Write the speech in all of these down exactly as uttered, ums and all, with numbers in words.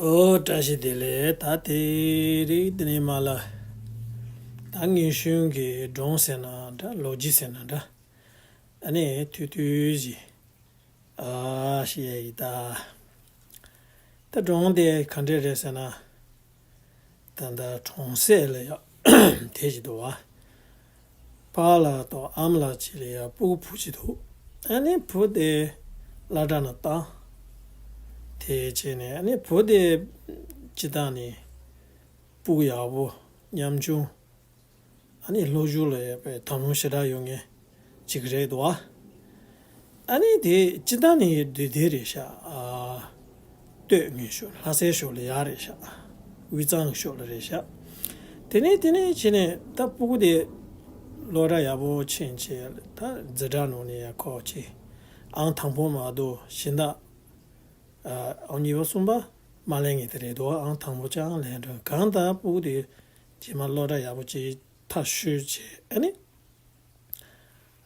ཨོ་བཀྲ་ཤིས་བདེ་ལེགས། ད་དེ་རིང་འདི་ནས་མར་ལ་ད་ངེད་གཞུང་གི་སྒྲུང་ཟེར་ན་འདྲ། ལོ་རྒྱུས་ཟེར་ན་འདྲ། ཨ་ནི་ཐུང་ཐུང་ཞིག་ཨ་བཤད་ཡ་ཡིན་ད། ད་སྒྲུང་དེ་ག་འདྲ་རེད་ཟེར་ན། ད་ལྟ་གྲོང་གསེབ་ལ་ཡ་དེ་ཞིག་འདུག་བ། པཱ་ལགས་དང་ཨ་མ་ལགས་བཅས་ལ་ཡ་སྤུ་གུ་བུ་གཅིག་འདུག་ཨ་ནི་བུ་དེ་སློབ་གྲྭ་ནང་བཏང་། དེ་བྱས་ནས་ཨ་ནི་བུ་དེ་སྤྱིར་བཏང་ནས་སྤུ་གུ་ཡག་པོ་ཉམ་ཆུང་། ཨ་ནི་སློབ་སྦྱོང་ལ་ཡ་དཔེ་དང་ལེན་ཞེ་དྲག་ཡོད་མཁན་ཅིག་རེད་འདུག་བ། ཨ་ནི་དེ་སྤྱིར་བཏང་ནས་འདི་དེ་རེད་ཤག་ཨ། སྟོད་ངོས་ཕྱོགས་ལྷ་སའི་ཕྱོགས་ལ་ཡ་རེད་ཤག་དབུས་གཙང་གི་ཕྱོགས་ལ་རེད་ཤག་དེ་ནས་དེ་ནས་བྱས་ནས་ད་སྤུ་གུ་དེ་སློབ་གྲྭ་ཡག་པོ་ཕྱིན་བྱས་ད་འཛིན་གྲྭ་ནང་ནས་ཡ་ཁོ་ཅིག་ཨང་དང་པོ་མ་གཏོགས་གཞན་དག་ཨ། ཨང་གཉིས་པ་གསུམ་པ་མ་ལེན་མཁན་དེ་རེད་འདུག་ཨང་དང་པོ་ཅང་ལེན་དྲན་གང་ལྟར་སྤུ་གུ་དེ་རྗེས་མ་སློབ་གྲྭ་ཡག་པོ་ཅིག་མཐར་ཕྱིན་བྱས་ཨ་ནི།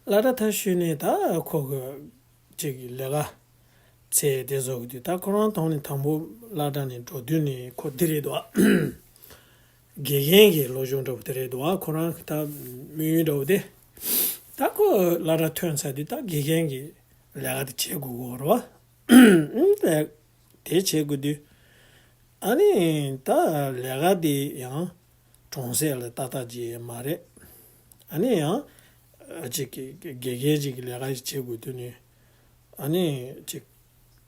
སློབ་གྲྭ་མཐར་ཕྱིན་ནས་ད་ཁོ་གི་ཅིག་ལས་ཀ་ཚད་དེ་བཟོ་གི་དུས་ད་ཁོ་རང་དང་ནི་དང་པོ་སློབ་གྲྭ་ནས་འགྲོ་དུས་ནས་ཁོ་འདི་རེད་འདུག་དགེ་རྒན་གྱི་སློབ་སྦྱོང་འདྲ་པོ་དེ་རེད་འདུག་ཁོ་རང་གི་ད་དམིགས་ཡུལ་འདྲ་པོ་དེ། ད་ཁོ་སློབ་གྲྭ་ཐོན་ཚར་དུས་ད་དགེ་རྒན་གྱི་ལས་ཀ་དེ་བྱེད་དགོས་ཀྱི་ཡོད་རེད་བ། ཨུམ། དེ་བྱེད་དགོས་དུས། ཨ་ནི་ད་ལས་ཀ་དེ་ཡང་གྲོང་གསེབ་ལ་ཏག་ཏག་ཅིག་མ་རེད། ཨ་ནི་ཡང་ཅིག་གི་དགེ་རྒན་ཅིག་གི་ལས་ཀ་ཞིག་བྱེད་དགོས་དུས་ནི། ཨ་ནི་ཅིག་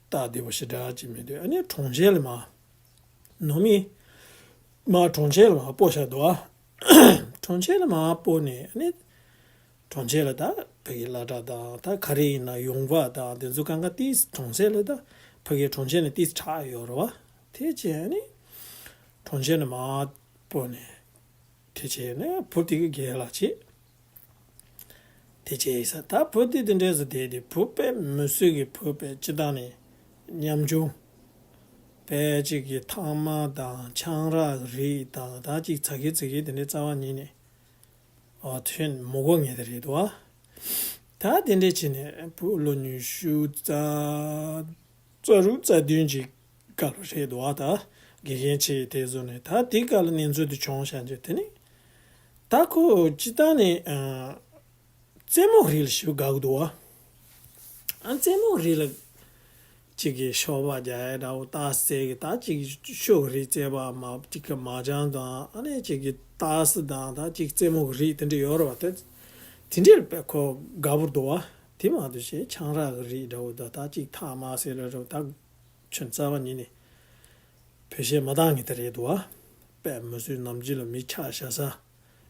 སྟབས་བདེ་པོ་ཞེ་དྲག་ཅིག་མི་འདུག་ཨ་ནི་གྲོང་ཁྱེར་ལ་མར། ནང་མི་མར་གྲོང་ཁྱེར་ལ་མར་སྤོ་བཞག་འདུག་ཨ། གྲོང་ཁྱེར་ལ་མར་སྤོ་ནས་ཨ་ནི། གྲོང་ཁྱེར་ལ་ད་ཕ་གི་སློབ་གྲྭ་དང་ད་ག་རེ་ཡིན་ན་ཡོང་འབབ་དང་དེ་ཚོ་གང་ག་ཏིས་གྲོང་གསེབ་ལ་ད་ཕ་གི་གྲོང་ཁྱེར་ནས་ཏིས་དྲག་ཡོད་རེད་བ། དེ་བྱས་ནས་གྲོང་ཁྱེར་ནས་མར་སྤོ་ནས་དེ་བྱས་ནས་བུ་དེ་གི་རྒན་ལགས་བྱས། དེ་བྱས་ཡིན་ས་ད་བུ་དེ་དེ་འདྲས་སུ་བསྡད་དེ་བུ་དཔེ་མི་སྲིད་གི་བུ་དཔེ་སྤྱིར་བཏང་ནས་ཉམ་ཆུང་། དཔེ་གཅིག་གི་ཐ་མག་དང་ཆང་རག་རིགས་དང་ད་གཅིག་ཚ་གི་ཚིག་གི་དེ་འདྲས་རྩ་བ་ཉིད་ནས། ཨ་ཐོན་མི་གོ་ངེས་དེ་རེད་དོ། ད་དེ་འདྲས་བྱས་ནས་བུ་ལོ་ཉི་ཤུ་རྩ་རྩ་དྲུག་རྩ་བདུན་གྱི་སྐབས་རེད་དོ། ད་དགེ་རྒན་བྱས་དེ་བཟོ་ནས་ད་དེ་སྐབས་ལ་གནས་ཚུལ་དེ་བྱུང་བཞག་རྗེས་དེ་ནི་ད་ཁོ་སྤྱིར་བཏང་ནས་ཨ། རྩེད་མོ་རིགས་ལ་ཞེ་པོ་དགའ་གི་འདུག་བ། ཨ་རྩེད་མོ་རིགས་ལ་གཅིག་གིས་ཤོ་སྦག་རྒྱག་ཡ་འདྲ་བོ་རྟགས་གསལ་གི་ད་གཅིག་གིས་ཤོ་རིགས་རྩེད་པ་མ་གཅིག་གིས་མ་ཅང་དང་ཨ་ནི་གཅིག་གིས་རྟགས་གསལ་དང་ད་གཅིག་རྩེད་མོ་གི་རིགས་དེ་འདྲ་ཡོད་རེད་བ། དེ་དེ་འདྲའི་དཔེ་ཁོ་དགའ་པོ་འདུག་བ། དེ་མ་གཏོགས་ཞེ་ཆང་རག་གི་རིགས་འདྲ་བོ་དང་ད་གཅིག་ཐ་མག་ཟེར་ལ་འདྲ་བོ་ད། ཁྱོད་རྩ་བ་ཉིད་ནས་བེད་སྤྱོད་མ་བཏང་མཁན་དེ་རེད་འདུག་བ། དཔེ་མི་སྲིད་ནམ་རྒྱུན་ལ་མི་ཆགས་བཞག་ས་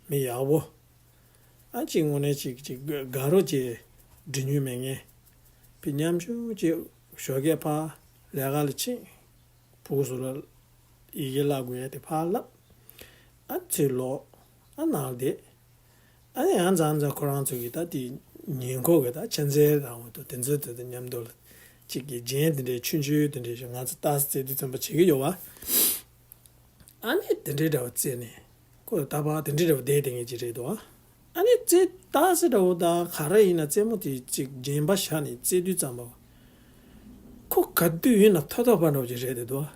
མི་ཡག་པོ། ཨ་ཅིག་དངོས་གནས་ཅིག་ཅིག་དགའ་རོགས་ཅིག་འབྲི་ཉུལ་མེད་མཁན། ཕི་ཉམ་ཆུང་ཅིག་ཞོགས་ཀས་ཕར་ལས་ཀ་ལ་ཕྱིན། ཕྲུ་གུ་ཚོ་ལ་ཡི་གེ་བསླབ་དགོས་ཡ་དེ་ཕར་བསླབ། ཨ་ཚུར་ལོག་ཨ་ནང་བསྡད། ཨ་ནི་ཡང་མཚམས་མཚམས་ཁོ་རང་ཚོ་གི་ད་དེ་ཉེ་འཁོར་གི་ད་ཆ་འཛིན་དང་འོ་དོ་དེ་ཚོ་དེ་དང་མཉམ་དུ་ལ་གཅིག་གི་རྒྱན་དེ་འདྲའི་ཆུང་ཆུང་དེ་འདྲའི་ཞིག་ང་ཚོ་ཏཱ་སི་རྩེད་དུས་ཙམ་པ་བྱེད་ཀྱི་ཡོད་བ། ཨ་ནི་དེ་འདྲའི་འདྲ་བ་རྩེད་ནས་ཁོ་ད་བར་དེ་འདྲའི་འདྲ་བ་བསྡད་བསྡད་མཁན་ཅིག་རེད་འདུག་བ། ཨ་ནི་རྩེད་ཏཱ་སི་འདྲ་བོ་དང་ག་རེ་ཡིན་ན་རྩེད་མོ་དེ་གཅིག་རྗེན་པ་བཞག་ནས་རྩེད་དུས་ཙམ་པ་ཁོ་ག་དུས་ཡིན་ན་ཐོ་ཐོ་བ་འདྲ་བོ་ཅིག་རེད་བསྡད་འདུག་བ།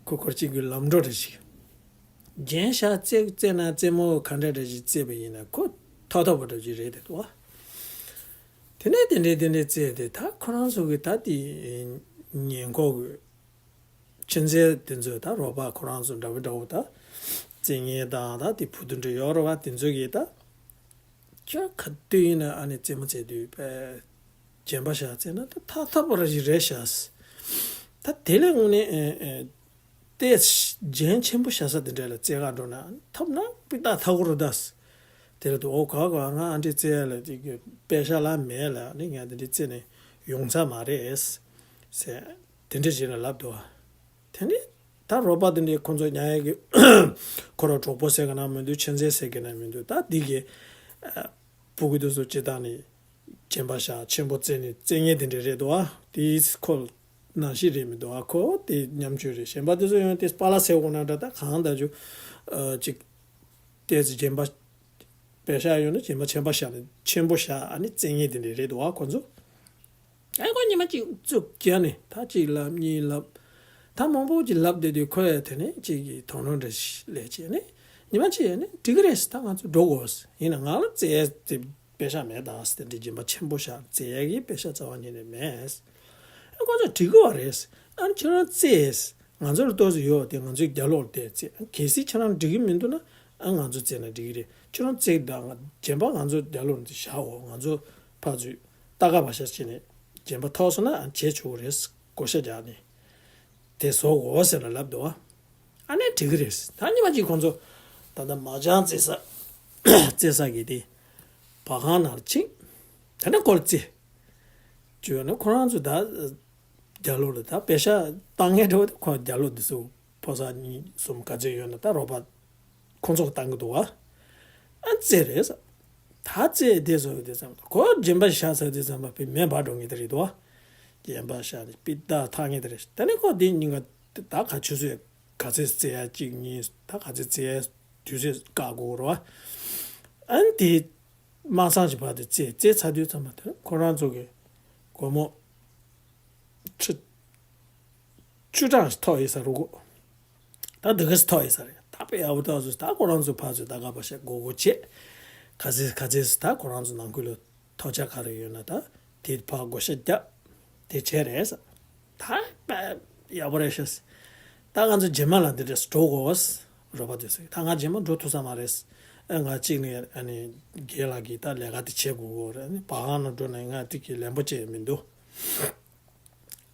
ཁོ་ཁོར་གཅིག་གི་ལམ་འགྲོ་རེ་ཞིག་རྒྱན་ཤ་རྩེ་རྩེ་ན་རྩེད་མོ་ག་འདྲ་འདྲ་ཞིག་རྩེས་པ་ཡིན་ན་ཁོ་ཐོ་ཐོ་བ་འདྲ་ཞིག་རེད་དེ་དོ། དེ་ནས་དེ་འདྲས་དེ་འདྲས་རྩེས་ཏེ་ད་ཁོ་རང་ཚོ་གི་ད་དེ་ཉེ་འཁོར་གི་ཆུ་མཛོད་དེ་ཚོ་ད་རོགས་པ་ཁོ་རང་ཚོ་འདྲ་བོ་འདྲ་བོ་ད་རྩེ་མཁན་དང་ད་དེ་བུ་དུ་འདྲ་ཡོད་རོགས་པ་དེ་ཚོ་གིས་ད་ཁྱོད་ག་དུས་ཡིན་ན་ཨ་ནི་རྩེད་མོ་རྩེ་དུས་པས་རྗེན་པ་བཞག་རྩེས་ན་ད་ཐོ་ཐོ་བ་འདྲ་ཞིག་རེད་ཤག་ད་དེ་ལས་དངོས་གནས་ཨེ་ཨེ། ཏེ་རྒྱན་ཆེན་པོ་བཞག་ས་དེ་འདྲ་ལ་རྩེ་ག་འགྲོ་ན་ཐོབ་ན་པི་ཏ་ཐ་གུ་རུ་དཱས། དེ་ལ་དུ་འོ་ག་ག་ང་ཨ་འདྲས་རྩེ་ལ་དེ་གི་པེ་ཤ་ལ་མེད་ལ་ནི་ང་དེ་འདྲས་རྩེ་ནས་ཡོང་ས་མ་རེད། ཟེར་དེ་འདྲས་བྱས་ན་ལབ་འདུག་དེ་ནས་ད་རོགས་པ་དེ་འདྲས་ཁོ་ཚོ་ཉར་ཡས་ཀྱི་ཁོ་ར་གྲོགས་པོ་ཟེར་གི་ན་མི་འདུག་ཆ་འཛིན་ཟེར་གི་ན་མི་འདུག་ད་འདི་གི་ཕྲུ་གུ་དེ་ཚོ་སྤྱིར་བཏང་ནས་རྗེན་པ་བཞག་ཆེན་པོ་རྩེ་ནས་རྩེ་མཁན་དེ་འདྲས་རེད་འདུག་དེ་ཁོ། ནང་བཞིན་རེད་མི་འདུག་ཨ་ཁོ་དེ་ཉམ་ཆུང་རེད། གཞན་པ་དེ་ཚོ་ཡང་དེ་པཱ་ལགས་ཟེར་དགོས་ན་འདྲ་ད་གང་ལྟར་ཅིག་ཨ་ཅིག་ཏོག་ཙམ་རྗེན་པ་པེ་ཤ་ཡོད་ན་རྗེན་པ་ཆེན་པོ་བཞག་ནས་ཆེན་པོ་བཞག་ཨ་ནི་རྩེ་མཁན་དེ་འདྲས་རེད་འདུག་ཨ་ཁོ་ཚོ་ཨ་ཁོ་ཉི་མ་གཅིག་རྩུབ་རྒྱག་ནས་ད་གཅིག་ལབ་གཉིས་ལབ་ ད་མང་པོ་ཅིག་ལབ་བསྡད་དུས་ཁོས་དེ་ནས་ཅིག་གི་དོགས་སློང་འདྲ་ཞིག་སླེབས་བྱས་ནས། ཉི་མ་གཅིག་ཡིན་ནས་འགྲིག་གི་རེད། ད་ང་ཚོ་འགྲོ་དགོས། ཡིན་ན་ང་ལ་རྩེད་དེ་པེ་ཤག་མེད། ད་དེ་འདྲའི་སྦྱིན་པ་ཆེན་པོ་ཞིག་རྩེད་ཡག་གི་པེ་ཤག་རྩ་བ་ཉིད་ནས་མེད། ཨ་ཁོ་ཚོ་འགྲིག་གི་བ་རེད། ཨ་ཁྱེད་རང་རྩེད། ང་ཚོར་ཏོག་ཙམ་ཡོད་དེ་ང་ཚོའི་རྒྱབ་ལོགས་དེ་རྩེད། གལ་སྲིད་ཁྱེད་རང་འགྲིག་གི་མི་འདུག་ན། ཨ་ང་ཚོ་རྩེད་ན་འགྲིག་གི་རེད། ཁྱེད་རང་རྩེད་ད། ང་སྦྱིན་པ་ང་ཚོ་རྒྱབ་ལོགས་ནས་བཞག་འོ། ང་ཚོ་ཕར་ཚུར་ལྟ་ག་བ་ཤ་བྱས་ནས་སྦྱིན་པ་ཐོབ་སོང་ན་ཨ་བྱེད་ཆོག་གི་རེད། བགོ་བཤའ་རྒྱག་ནས། དེ་བཟོ་དགོས་ཟེར་ལ་ལབ་འདུག་བ། ཨ་ནི་འགྲིག་གི་རེད། ད་ཉི་མ་གཅིག་ཁོང་ཚོ་ད་ལྟ་མ་ཅང་རྩེ་ས་རྩེ་ས་གི་དེ་བ་ཁང་ནང་ལ་ཕྱིན། དེ་ནས་ཁོ་ལ་རྩེ། བྱས་ནས་ཁོ་རང་ཚོ་ད་རྒྱབ་ལོགས་ལ་ད་པེ་ཤག་བཏང་མཁན་འདྲ་བོ་དེ། ཁོ་རྒྱབ་ལོགས་འདི་ཚོ་ཕོ་གསར་གཉིས་གསུམ་ག་ཚོད་ཡོད་ན་ད་རོགས་པ་ཁོང་ཚོ་བཏང་གི་འདུག་བ། ཨ་རྩེད་རེད་ཟེར། ད་རྩེད་དེ་བཟོ་ཡོད་དེ་ཙམ་ཁོ་སྦྱིན་པ་བཞག་ཚར་དུས་ཙམ་པ་དཔེ་མེ་འབར་འགྲོ་ངེས་དེ་རེད་དོ། སྦྱིན་པ་བཞག་ནས་པི་ཏ་ཐག་ངེས་དེ་རེད། དེ་ནས་ཁོ་དེ་ཉིན་ག་ད་ག་ཆུ་ཚོད་ག་ཚོད་རྩེད་ཡ་གཅིག་གཉིས། ད་ག་ཚོད་རྩེད་ཡ་དུས་ཚོད་བཀག་དགོས་རེད་བ། ཨ་ནི་དེ་མ་སང་ཞིག་བར་དུ་རྩེད་རྩེད་ཚར་དུས་ཙམ་པ་དེ་ཁོ་རང་ཚོ་གི་སྒོར་མོ་ཁྲི་བཅུ་གྲངས་ཤིག་ཐོབ་ཡོད་ས་རེད་གོ། ད་འདི་ག་ཚོད་ཐོབ་ཡོད་ས་རེད། ད་དཔེ་ཡག་པོ་ཐོབ་སོང་། ད་ཁོ་རང་ཚོ་ཕར་ཚུར་ད་ག་བ་ཤ་སྒོར་སྒོར་བྱས། ག་ཚོད་ག་ཚོད་ད་ཁོ་རང་ཚོ་ནང་ཁུལ་ལ་ཐོབ་ཆ་ག་རེ་ཡོད་ན་ད་དེ་ཕར་བགོ་བཤའ་རྒྱབ། དེ་བྱས་རེད་ཟེར། ད་དཔེ་ཡག་པོ་རེད་ཤག། ད་ང་ཚོ་རྗེས་མ་ལ་འདི་འདྲས་འགྲོ་དགོས། རོགས་པ་དེ་ཚོས་ད་ང་རྗེས་མ་འགྲོ་ཐུབ་ས་མ་རེད། ཨ་ང་གཅིག་ནས་ཨ་ནི་རྒན་ལགས་ཀྱིས་ད་ལས་ཀ་དེ་བྱེད་དགོས་གོ་རེད། ཨ་ནི་བ་གང་ནང་འགྲོ་ན་ང་དེ་གི་ལན་པོ་བྱེད་མི་འདུག།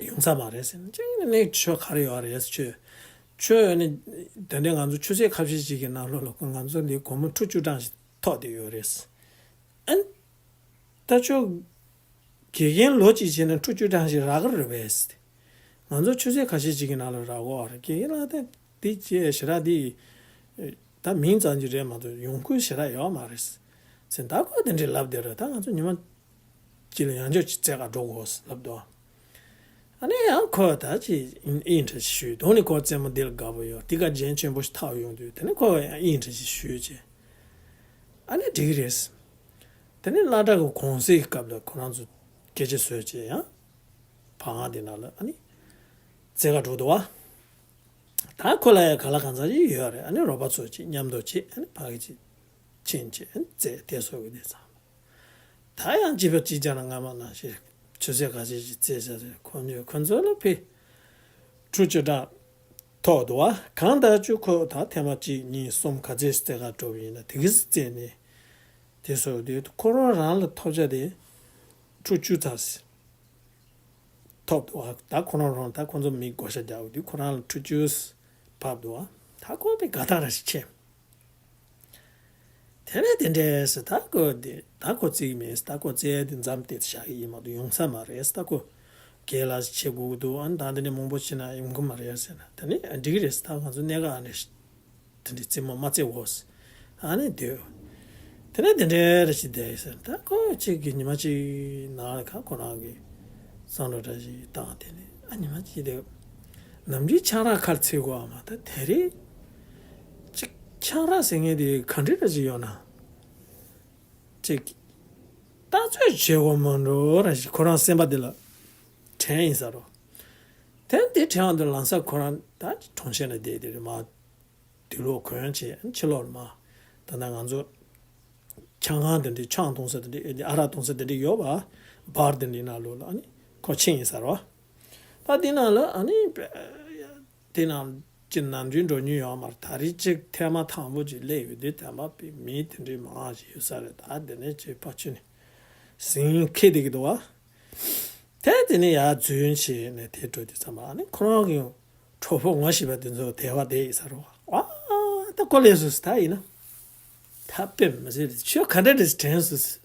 ཡོང་ས་མ་རེད་ཟེར་ནས། ཅིག་ནས་ཆོས་ག་རེ་ཡོད་རེད། ཆོས་ཆོས་ནི་དེ་འདྲའི་ང་ཚོ་ཆུ་ཚོད་ཁ་ཤས་ཤིག་གི་ནང་ལོགས་ལ་ང་ཚོ་འདི་སྒོར་མོ་ཁྲི་བཅུ་གྲངས་ཤིག་ཐོབ་བསྡད་ཡོད་རེད། ཨ་ནི་ད་ཆོས་དགེ་རྒན་ལོ་གཅིག་བྱས་ན་ཁྲི་བཅུ་གྲངས་ཤིག་རག་གི་རེད་པས། ང་ཚོ་ཆུ་ཚོད་ཁ་ཤས་ཤིག་གི་ནང་ལ་རག་གོ་རེད། དགེ་རྒན་ལགས་ད་འདི་བྱས་ཞེ་དྲག་འདི་ད་མིང་ཙམ་ཅིག་རེད་མ་གཏོགས་ཡོང་ཁུངས་ཞེ་དྲག་ཡོད་མ་རེད་ཟེར། ད་ཁོ་དེ་འདྲའི་ལབ་བསྡད་རེད། ད་ང་ཚོ་ཉི་མ་གཅིག་ལ་ཡང་བསྐྱར་ཅིག་རྩེད་གར་འགྲོ་དགོས་ལབ་འདུག། ཨ་ནི་ཡང་ཁོས་ད་ཅིག་ཨིན་ཨིན་འདྲ་ཞིག་ཞུས། དོན་ནི་ཁོ་རྩེད་མོ་འདི་ལ་དགའ་པོ་ཡོད། དེ་ག་རྒྱན་ཆེན་པོ་ཞིག་འཐག་ཡོང་དུས་དེ་ནི་ཁོ་ཡང་ཨིན་འདྲ་ཞིག་ཞུས་བྱས། ཨ་ནི་འགྲིག་གི་རེད། དེ་ནི་སློབ་གྲྭ་གི་གུང་སེང་གི་སྐབས་ལ་ཁོ་རང་ཚོ་སྐད་ཆ་བཟོས་བྱས་ཡང་བར་ངག་དེ་ནང་ལ་ཨ་ནི་རྩེད་གར་འགྲོ་འདུག་བ། ད་ཁོ་ལ་ཡང་ག་ལ་གང་འཚམ་ཅིག་ཡོད་རེད། ཨ་ནི་རོགས་པ་ཚོ་ཅིག་མཉམ་དུ་བྱས། ཨ་ནི་ཕ་གི་ཅིག་ཕྱིན་བྱས་ཨ་ནི་རྩེད་དེ་བཟོ་གི་དེ་ཚང་མ། ད་ཡང་སྤྱི་པ་གཅིག་ཀྱང་ལ་སྔ་མ་ནང་བཞིན་ཆུ་ཚོད་ཁ་ཤས་ཤིག་རྩེད་ཟེར་ཟེར། ཁོ་ཚོས་ཁོ་ཚོ་ལ་ཕི་ཁྲུ་བཅུ་གྲངས་ཐོབ་འདུག་བ། གང་ལྟར་ཅིག་ཁོ་ད་ཐེངས་མ་གཅིག་གཉིས་གསུམ་ག་ཚོད་རྩེད་གར་འགྲོ་བ་ཡིན་ན་དེ་གི་རྩེད་ནས་དེ་བཟོ་དུས་ཁོ་རང་རང་ལ་ཐོབ་ཆ་དེ་ཁྲུ་བཅུ་ཙམ་ཞིག་ཐོབ་འདུག་བ། ད་ཁོ་རང་རང་ད་ཁོ་ཚོ་མི་བགོ་བཤའ་རྒྱག་དུས་ཁོ་རང་ལ་ཁྲུ་བཅུ་བབས་འདུག་བ། ད་ཁོ་དཔེ་དགའ་ཐག་ར་ཞིག་ཆེ། དེ་ནས་དེ་འདྲས་ཟེར། ད་ཁོ་དེ་ད་ཁོ་རྩེ་གི་མེད། ད་ཁོ་རྩེ་ཡ་དེ་མཚམས་བསྡད་དེ་བཞག་གི་ཡིན་མ་གཏོགས་ཡོང་ས་མ་རེད། ད་ཁོ་རྒན་ལགས་བྱེད་དགོས་ཀྱི་འདུག། ཨ་ནི་ད་འདི་ནས་མང་པོ་བྱས་ན་ཡོང་གི་མ་རེད་ཟེར་ན། དེ་ནས་འགྲིག་གི་རེད། ད་ང་ཚོ་གནད་འགག་ཨ་ནས་དེ་འདྲའི་རྩེད་མོ་མ་རྩེ་འོ་ཟེར། ཨ་ནི་སྡོད། དེ་ནས་དེ་འདྲས་རེ་ཞིག་བསྡད་ཟེར། ད་ཁོ་གཅིག་གིས་ཉི་མ་གཅིག་ནང་ལ་ཁ་ཁོ་རང་གི་བསམ་བློ་འདྲ་ཞིག་བཏང་། དེ་ནས་ཨ་ཉི་མ་གཅིག་དེ་ནམ་རྒྱུན་ཆང་རག་ཁར་ཚིག་གོ་ཨ་མ། ད་དེ་རིང་ཅིག་ཆང་རག་ཟེར་མཁན་དེ་ག་འདྲ་འདྲ་ཅིག་ཡོད་ན། ཅིག་ལྟ་ཚོད་བྱེད་དགོས་མ་འགྲོ་ར་ཞིག་ཁོ་རང་སེམས་པ་དེ་ལ་དྲན་ཡིན་ས་རོ། དེ་དེ་དྲན་འདུག་ལམ་སང་ཁོ་རང་ད་གྲོང་ཁྱེར་ལ་བསྡད་དེ་རེད་མ། དུག་ལོག་གོན་བྱས་ཕྱི་ལོགས་ལ་མ། ད་ལྟ་ང་ཚོ་ཆང་ཁང་དེ་འདྲའི་ཆང་འཐུང་ས་དེ་འདྲའི་ཨ་རག་འཐུང་ས་དེ་འདྲའི་ཡོད་པ། བར་དེ་འདྲའི་ནང་ལོགས་ལ་ཨ་ནི་ཁོ་ཕྱིན་ཡིན་ས་རོ། ད་དེ་ནང་ལ་ཨ་ནི་དེ་ནང་ཅི་ནམ་རྒྱུན་འགྲོ་མྱོང་ཡོད་མ་རེད། ད་རེས་ཅིག་ཐེངས་མ་དང་པོ་ཅིག་སླེབས་ཡོད་དུས་དེ་མ་པའི་མི་དེ་འདྲའི་མང་ཞིག་ཡོད་ས་རེད། ད་དེ་ནས་ཅིག་ཕར་ཕྱིན་ནས་ཟིང་ཁེ་བསྡད་ཀྱི་འདུག་བ། དེ་དེ་ནས་ཡར་རྫུན་བྱས་ནས་དེ་འགྲོ་དུས་ཙམ་པ་ཨ་ནི་ཁོ་རང་གི་གྲོགས་པོ་ངོ་ཤེས་པ་དེ་ཚོ་དེ་བ་དེ་ཡིན་ས་རེད་བ། ཨ་ད་ཀོ་ལེ་སུ་ད་ཡིན་ན། ད་དཔེ་མི་སྲིད་རེད། ཁྱོད་ག་འདྲ་རེད་དྲན་སོང་།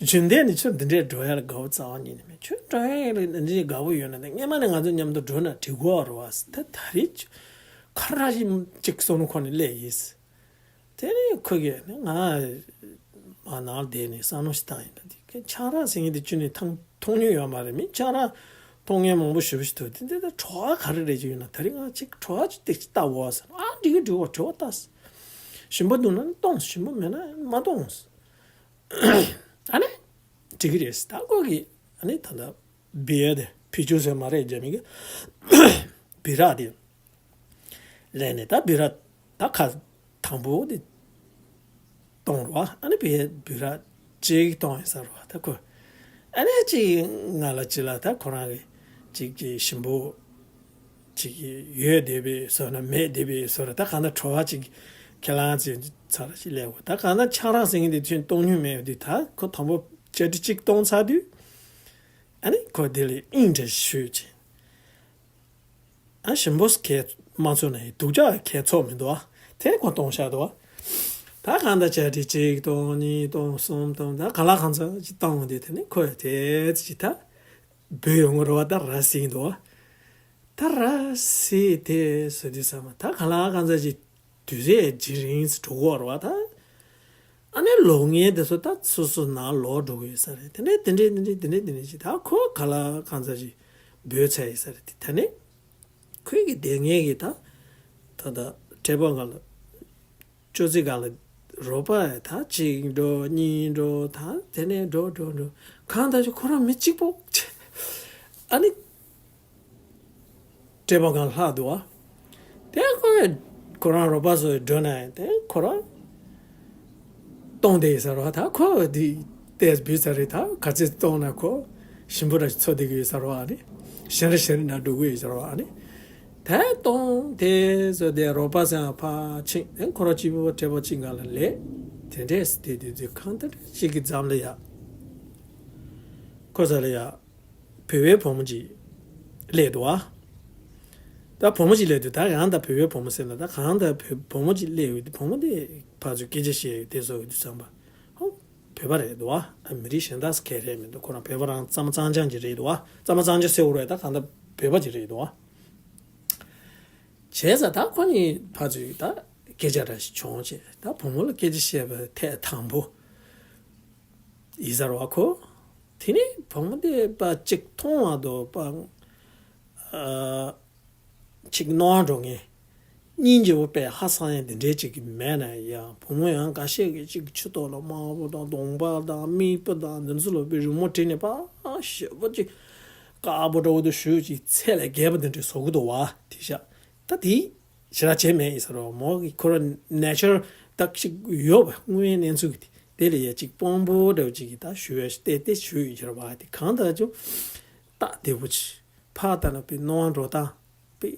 རྒྱུན་ལྡན་ནས་ཁྱོད་འདི་འདྲའི་འགྲོ་ཡ་ལ་དགའ་བོ་རྩ་བ་ཉིད་ནས་མེད། ཁྱོད་འགྲོ་ཡ་ལ་འདི་འདྲའི་དགའ་བོ་ཡོད་ན་ད་སྔས་མ་ནས་ང་ཚོ་མཉམ་དུ་འགྲོ་ན་འགྲིག་གོ་རེད་བ། ད་ད་རེས་ཁ་ར་ཞིག་ཅིག་བསམ་བློ་འཁོར་ནས་སླེབས་ཡིན། དེ་ནས་ཁོ་གིས་ང་མ་ནང་བསྡད་ནས་བསམ་བློ་ཞིག་བཏང་ཡིན་པ། འདི་ཁྱེད་ཆང་རག་ཟེར་མཁན་དེ་ཅི་ནས་ཐང་མཐོང་མྱོང་ཡོད་མ་རེད། མི་ཆང་རག་མཐོང་མཁན་མང་པོ་ཞེ་པོ་ཞིག་འདུག། དེ་འདི་ལྟར་བྲོ་བ་ག་རེ་རེད་ཅིག་ཡོད་ན་ད་རེས་ང་ཅིག་བྲོ་བ་ཅིག་ཏིག་ཅིག་ལྟ་འོ་ཟེར། ཨ་འགྲིག་གི་འགྲིག་གོ། བྲོ་བ་ལྟ། ཞིམ་པོ་འདུག་ན་གཏོང་། ཞིམ་པོ་མེད་ན་མ་གཏོང་། ཨ་ནི་འགྲིག་གི་རེད། ད་ཁོ་གིས་ཨ་ནི་ད་ལྟ་བི་ཡ་དེ་ཕི་ཅུ་ཟེར་མ་རེད་རྒྱ་མི་གི། སྦི་རག་དེ་ལེན་ནས། ད་སྦི་རག་ད་ཁ་དང་པོ་དེ་བཏུང་རོ། ཨ་ནི་བི་སྦི་རག་གཅིག་བཏུང་ཡིན་ས་རོ། ད་ཁོ་ཨ་ནི་གཅིག་ང་ལ་གཅིག་ལ། ད་ཁོ་རང་གི་གཅིག་གི་ཞིམ་པོ་གཅིག་གི་ཡོད་བསྡད་པའི་བཟོ་ན་མེད་བསྡད་པའི་བཟོ་ར། ད་གང་ལྟར་བྲོ་བ་གཅིག་ཁས་བླངས་ཚེ་ཚར་ཞིག་ལས་འོ། ད་གང་ལྟར་ཆང་རག་ཟེར་མཁན་དེ་ཁྱོད་བཏུང་མྱོང་མེད་དུས། ད་ཁོ་དང་པོ་ཅ་ཏི་གཅིག་བཏུང་ཚར་དུས། ཨ་ནི་ཁོ་དེ་ལས་ཨིན་འདྲ་ཞུས་ཅིང་། ཨ་ཞིམ་པོ་གས་མ་ཚོར་ན་ཡང་སྡུག་ཅག་གས་ཚོར་མི་འདུག་ཨ། དེ་ནས་ཁོ་བཏུང་བཞག་འདུག་ཨ། ད་གང་ལྟར་ཅ་ཏི་གཅིག་བཏུང་གཉིས་བཏུང་གསུམ་བཏུང་། ད་ག་ལ་གང་ཚ་ཅིག་བཏུང་དུས། དེ་ནས་ཁོས་དེ་ཅིག་ད་འབོད་ཡོང་གི་རེད་བ། ད་ར་བཟི་འདུག་ཨ། ད་ར་བཟི་དེ་བཟོ་དུས་ཙམ་པ། ད་ག་ལ་གང་ཚ་ཅིག་དུས་ཚོད་ཇེ་རིང་ཙམ་འགྲོ་གི་ཡོད་རེད་བ། ད་ཨ་ནི་ལོ་ངན་དེ་ཚོ་ད་སོ་སོ་ནང་ལོག་འགྲོ་གི་ཡོད་ས་རེད། དེ་ནས་དེ་འདྲས་དེ་འདྲས་དེ་འདྲས་དེ་འདྲས་ཅིག་ད་ཁོ་ག་ལ་གང་ཚ་ཅིག་འབོད་ཚར་ཡོད་ས་རེད། དེ་ད་ནི་ཁོས་གི་དེ་ངས་གི་ད་ད་ད་ཊེ་བལ་སྒང་ལ། ཅོ་ཙི་སྒང་ལ་རོགས་པ་ད་གཅིག་འགྲོ་གཉིས་འགྲོ། ད་དེ་ནས་འགྲོ་འགྲོ་འགྲོ། གང་ལྟར་ཅིག་ཁོ་རང་མི་གཅིག་པོ། ཨ་ནི་ཊེ་བལ་སྒང་ལྷག་འདུག་བ། དེ་ཁོ་ཁོ་རང་རོགས་པ་ཚོ་འགྲོ་ན་ཡང་དེ་ཁོ་རང་བཏུང་བསྡད་ཡོད་ས་རེད་བ། ད་ཁོ་དེ་ཏོག་ཙམ་འབུད་ཚར་རེད། ད་ག་ཚོད་བཏུང་ན་ཁོ་ཞིམ་པོ་འདྲ་ཞིག་ཚོར་བསྡད་ཀྱི་ཡོད་ས་རེད་བ། ཨ་ནི་ཞིམ་རེ་ཞིམ་རེ་འདྲ་འགྲོ་གི་ཡོད་ས་རེད་བ། ཨ་ནི། དེ་བཏུང་དེ་བཟོས་ཏེ་རོགས་པ་ཚོ་ཡང་ཕར་ཕྱིན། དེ་ཁོ་རང་གཅིག་པུ་ཊེ་བལ་གཅིག་སྒང་ལ་སླེབས། དེ་འདྲས་དེ་དུས་ཚོད་གང་ལྟར་གཅིག་གི་མཚམས་ལ་ཡ། ཁོ་ས་ལ་ཡ་བོད་པའི་བུ་མོ་གཅིག་སླེབས་འདུག་བ། ད་བུ་མོ་གཅིག་སླེབས་དུས། ད་ཡང་ད་བོད་པའི་བུ་མོ་ཟེར་ན། ད་གང་ད་བུ་བུ་མོ་གཅིག་སླེབས་ཡོད་དུས། བུ་མོ་དེ་ཕར་ཚུར་སྐད་ཆ་བཤད་ཡོད་དེ་བཟོ་ཡོད་དུས་ཙམ་པ། ཧོ། བོད་པ་རེད་འདུག་བ། ཨ། མི་རིགས་གཞན་དག་ག་རེ་མི་འདུག་ཁོ་རང་བོད་པ་རང་གཙང་མ་གཙང་རྐྱང་ཅིག་རེད་འདུག་བ། གཙང་མ་གཙང་རྐྱང་ཟེར་དགོས་རེད། ད་གང་ལྟར་བོད་པ་ཅིག་རེད་འདུག་བ། བྱས་ཙང་ད་ཁོ་གཉིས་ཕར་ཚུར་ད་སྐད་ཆ་འདྲ་ཞིག་བྱུང་བྱས། ད་བུ་མོ་ལ་སྐད་ཆ་བཤད་པ་ཐད་དང་པོ་ཡིན་ས་རེད་བ་ཁོ། དེ་ནས་བུ་མོ་དེ་པ་གཅིག་མཐོང་བ་དང་པ། ཨ། གཅིག་ནོར་འགྲོ་མཁན། སྙིང་རྗེ་པོ་དཔེ་ཧ་སང་ཡ་དེ་འདྲའི་གཅིག་གི་མེད་ན་ཡང་། བུ་མོ་ཡང་འགའ་ཤས་ཀྱིས་གཅིག་ཆུ་ཐོག་ལ་དམར་པོ་དང་གདོང་པ་དང་མིད་པ་དང་འདི་ཚོ་ལ་དཔེ་རི་མོ་བྲིས་ནས་པ་ཞེ་པོ་གཅིག་དཀར་པོ་འདྲ་བོ་དེ་ཞུ་གཅིག་ཚད་ལས་བརྒལ་བ་དེ་འདྲ་བཟོ་གི་འདུག་བ། དེ་ཤ་ད་དེ་ཞེ་དྲག་བྱས་མེད་ཡིན་ས་རེད་བ། མོ་གི་ཁོ་རང་ནེ་ཅར་ད་གཅིག་ཡོད་པ། དངོས་ཡོད་གནས་ཚུལ་གྱི་དེ་ལ་ཡ་གཅིག་དཔང་པོ་འདྲ་བོ་གཅིག་གིས་ད་ཞུ་ཡ་བལྟས་ཏེ་ཞུ་ཡོད་ཀྱི་རེད་བ། དེ་གང་ལྟར་ཀྱང་སྟབས་བདེ་པོ་ཅིག་ཕར་ལྟ་ན་དཔེ་སྣང་བ་འགྲོ་སྟངས། དཔེ་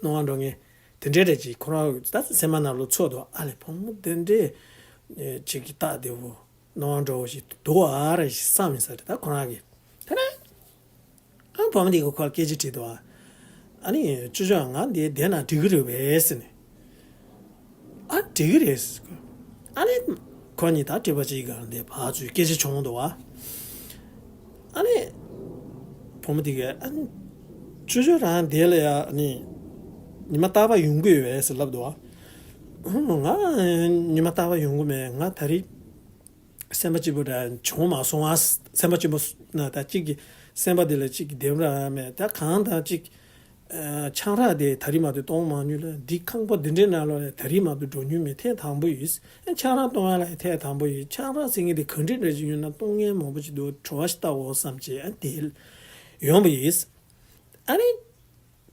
སྣང་བ་འགྲོ་མཁན་དེ་འདྲའི་རེད། ཅིག་ཁོ་རང་ད་སེམས་པ་ནང་ལོགས་ཚོར་འདུག་ཨ་ལས། བུ་མོ་དེ་འདྲའི་ཅིག་གི་སྟབས་བདེ་པོ་སྣང་བ་འགྲོ་བོ་ཞིག་འདུག་ཨ་རེ་ཞིག་བསམ་ཡིན་ས་རེད། ད་ཁོ་རང་གིས་དེ་ནས་ཨ་བུ་མོ་དེ་གིས་ཁོ་ལ་སྐད་ཆ་དྲིས་འདུག་ཨ། ཨ་ནི་ཅོ་ཅོ་ང་འདི་བསྡད་ན་འགྲིག་གི་རེད་པས་ཟེར་ནས། ཨ་འགྲིག་གི་རེད་ཟེར། ཨ་ནི་ཁོ་གཉིས་ད་སྤྲད་པ་ཅིག་གང་དེ་ཕར་ཚུར་སྐད་ཆ་བྱུང་འདུག་བ། ཨ་ནི་བུ་མོ་དེ་གིས་ཨ་ནི་ཅོ་ཅོ་རང་དེ་ལ་ཡ་ཨ་ནི་ཉི་མ་རྟག་པར་ཡོང་གི་ཡོད་པས་ཟེར་ལབ་འདུག་བ། ཧུམ། ང་ཉི་མ་རྟག་པར་ཡོང་གི་མེད། ང་ད་རེས་སེམས་པ་སྐྱིད་པོ་འདྲ་བྱུང་མ་སོང་ཨ། སེམས་པ་སྐྱིད་པོ་ན་ད་གཅིག་གི་སེམས་པ་དེ་ལ་གཅིག་གི་བདེ་པོ་རང་མེད། ད་གང་ལྟར་གཅིག་ཆང་རག་དེ་ད་རེས་མ་གཏོགས་བཏུང་མ་མྱོང་ལ། འདི་ཁང་པ་འདི་འདྲའི་ནང་ལོགས་ལ་ད་རེས་མ་གཏོགས་འགྲོ་མྱོང་མེད། ཐེངས་དང་པོ་ཡིན། ཆང་རག་བཏུང་ཡ་ལ་ཐེངས་དང་པོ་ཡིན། ཆང་རག་ཟེར་མཁན་དེ་ག་འདྲ་འདྲ་ཞིག་ཡོད་ན་བཏུང་མཁན་མང་པོ་ཞིག་འདུག་བྲོ་བ་ཞིག་ལྟ་འོ་བསམ་བྱས་ཨ་དེ་ཡོང་བ་ཡིན། ཨ་ནི།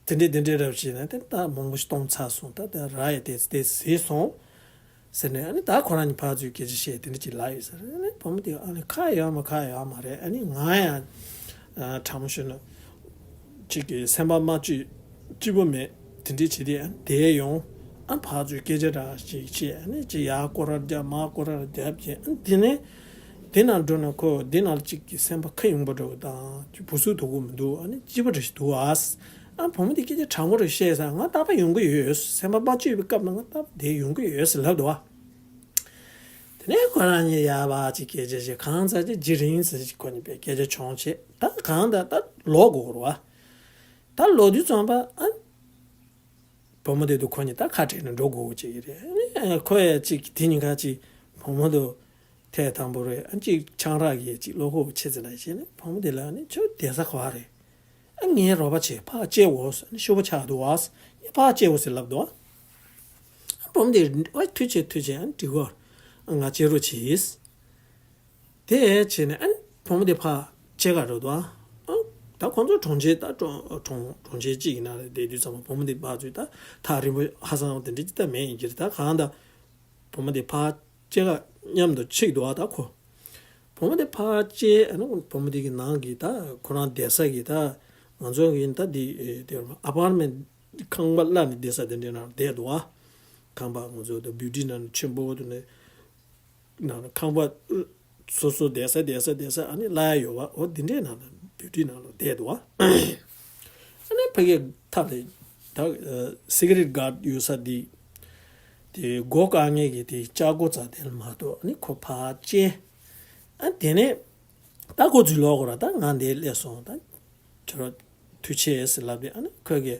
དེ་འདྲས་དེ་འདྲས་རབ་བྱས་ན་དེ་ད་མང་པོ་ཞིག་བཏུང་ཚར་སོང་། ད་དེ་ར་ཡ་དེ་དེ་ཟད་སོང་ཟེར་ནས། ཨ་ནི་ད་ཁོ་རང་གཉིས་ཕར་ཚུར་སྐད་ཆ་བཤད་དེ་འདྲས་ཅིག་ལབ་ཡོད་ས་རེད། ཨ་ནི་བུ་མོ་དེ་ཨ་ནི་ཁག་ཡོད་མ་ཁག་ཡོད་མ་རེད། ཨ་ནི་ང་ཡང་ཨ་དྲང་མོ་ཤོད་ན་ཅིག་གི་སེམས་པ་མ་སྐྱིད་སྐྱིད་པོ་མེད། དེ་འདྲས་བྱས་ཏེ་ཨ་ནི་དེ་ཡོང་། ཨ་ཕར་ཚུར་སྐད་ཆ་འདྲ་ཞིག་བཤད། ཨ་ནི་ཅིག་ཡར་སྐོར་ར་རྒྱབ་མར་སྐོར་ར་རྒྱབ་བྱས། ཨ་ནི་དེ་ནས་དེ་ནང་འགྲོ་ན་ཁོ་དེ་ནང་ཅིག་གི་སེམས་པ་ཁ་ཡོང་པོ་འདྲ་བོ་དང་ཅིག་བུ་སུ་དོ་གོ་མི་འདུག་ཨ་ནི་སྐྱིད་པོ་འདྲ་ཞིག་འདུག་ཨ། ཨ་བུ་མོ་དེ་སྐད་ཆ་དྲང་མོ་རེ་བཤད་ས། ང་རྟག་པར་ཡོང་གི་ཡོད། སེམས་པ་མ་སྐྱིད་པའི་སྐབས་ན་ང་རྟག་པར་དེ་ཡོང་གི་ཡོད་ཟེར་ལབ་འདུག་ཨ། དེ་ནས་ཁོ་རང་གཉིས་ཡར་བ་ཅིག་སྐད་ཆ་བཤད། གང་ཚ་ཅིག་ཇེ་རིང་ཙམ་ཅིག་ཁོ་གཉིས་པའི་སྐད་ཆ་བྱུང་བྱས། ད་གང་ད་ད་ལོག་དགོས་རེད་བ། ད་ལོག་དུས་ཙམ་པ་ཨ། བུ་མོ་དེ་དུ་ཁོ་གཉིས་ད་ཁ་བྲལ་ནས་འགྲོ་དགོས་ཀྱི་རེད། ཨ་ནི་ཁོ་ཡ་ཅིག་དེ་གཉིས་ཀ་ཅིག་བུ་མོ་དུ་ཐད་དང་པོ་རེད། ཨ་ཅིག་ཆང་རག་གི་ཅིག་བློ་ཁོག་ཆེ་ཙམ་ལ་བྱས་ནས་བུ་མོ་དེ་ལ་ཨ་ནི་ཁྱོད་བསྡད་ས་ག་བ་རེད། ཨ་ངའི་རོགས་པ་བྱེད། ཕར་བཅད་འོ་ཟེར། ཨ་ནི་ཤོག་བུ་ཆག་འདུག་བ་ཟེར། ངས་ཕར་བཅད་འོ་ཟེར་ལབ་འདུག་བ། ཨ་བུ་མོ་དེ་ཨ་ཐུགས་རྗེ་ཐུགས་རྗེ། ཨ་འགྲིག་གོ། ཨ་ང་བཅད་རོགས་བྱེད། དེ་བྱས་ནས་ཨ་ནི་བུ་མོ་དེ་ཕར་ཕྱེད་ཀ་འགྲོ་འདུག་ཨ། ཨ་ ད་ཁོང་ཚོ་གྲོང་ཁྱེར་ད་གྲོང་གྲོང་གྲོང་ཁྱེར་གཅིག་ཡིན་ན་རེད། བསྡད་དུས་ཙམ་པ་བུ་མོ་དེ་ཕར་ཚུར་ད་ཐག་རིང་པོ་ཧ་སང་དེ་འདྲ་ཅིག་ད་མེད་ཡིན་གྱི་རེད། ད་གང་ལྟར་བུ་མོ་དེ་ཕར་སྐྱེལ་ག་མཉམ་དུ་ཆིག་འདུག་ཨ། ད་ཁོ་བུ་མོ་དེ་ཕར་སྐྱེལ། ཨ་ནི་བུ་མོ་དེ་གི་ནང་གི་ད་ཁོ་རང་བསྡད་ས་གི་ད་ང་ཚོ་གི་ད་དེ་དེ་ཨ་པར་མེན་ཁང་པ་གླ་ནས་བསྡད་ས་དེ་འདྲའི་ནང་བསྡད་འདུག་ཨ། ཁང་པ་ང་ཚོ་ད་བིའུ་ཊི་ནང་ཆེན་པོ་དེ་ནས། ནང་ལ་ཁང་པ་སོ་སོ་བསྡད་ས་བསྡད་ས་བསྡད་ས་ཨ་ནི་གླ་ཡ་ཡོད་པ་འོ་འདི་འདྲའི་ནང་ལ་བིའུ་ཊི་ནང་ལ་བསྡད་འདུག་བ། ཨ་ནི་ཕ་གིའི་ཐབ་ལས་ད་སི་ཀི་རེཊ་གཱར་ཡོད་ས་འདི་དེ་སྒོ་བཀག་མཁན་གྱི་དེ་ལྕགས་སྒོ་རྩ་དེ་ལ་མ་གཏོགས། ཨ་ནི་ཁོ་ཕར་བཅད། ཨ་དེ་ནས་ད་ཁོ་ཚུར་ལོག་དགོས་ར། ད་ང་འདིར་སླེབས་སོང་། ད་ཁྱོད་རང་ཐུགས་རྗེ་ཆེ་ཟེར་ལབ་པས། ཨ་ནི་ཁོས་ཀྱིས་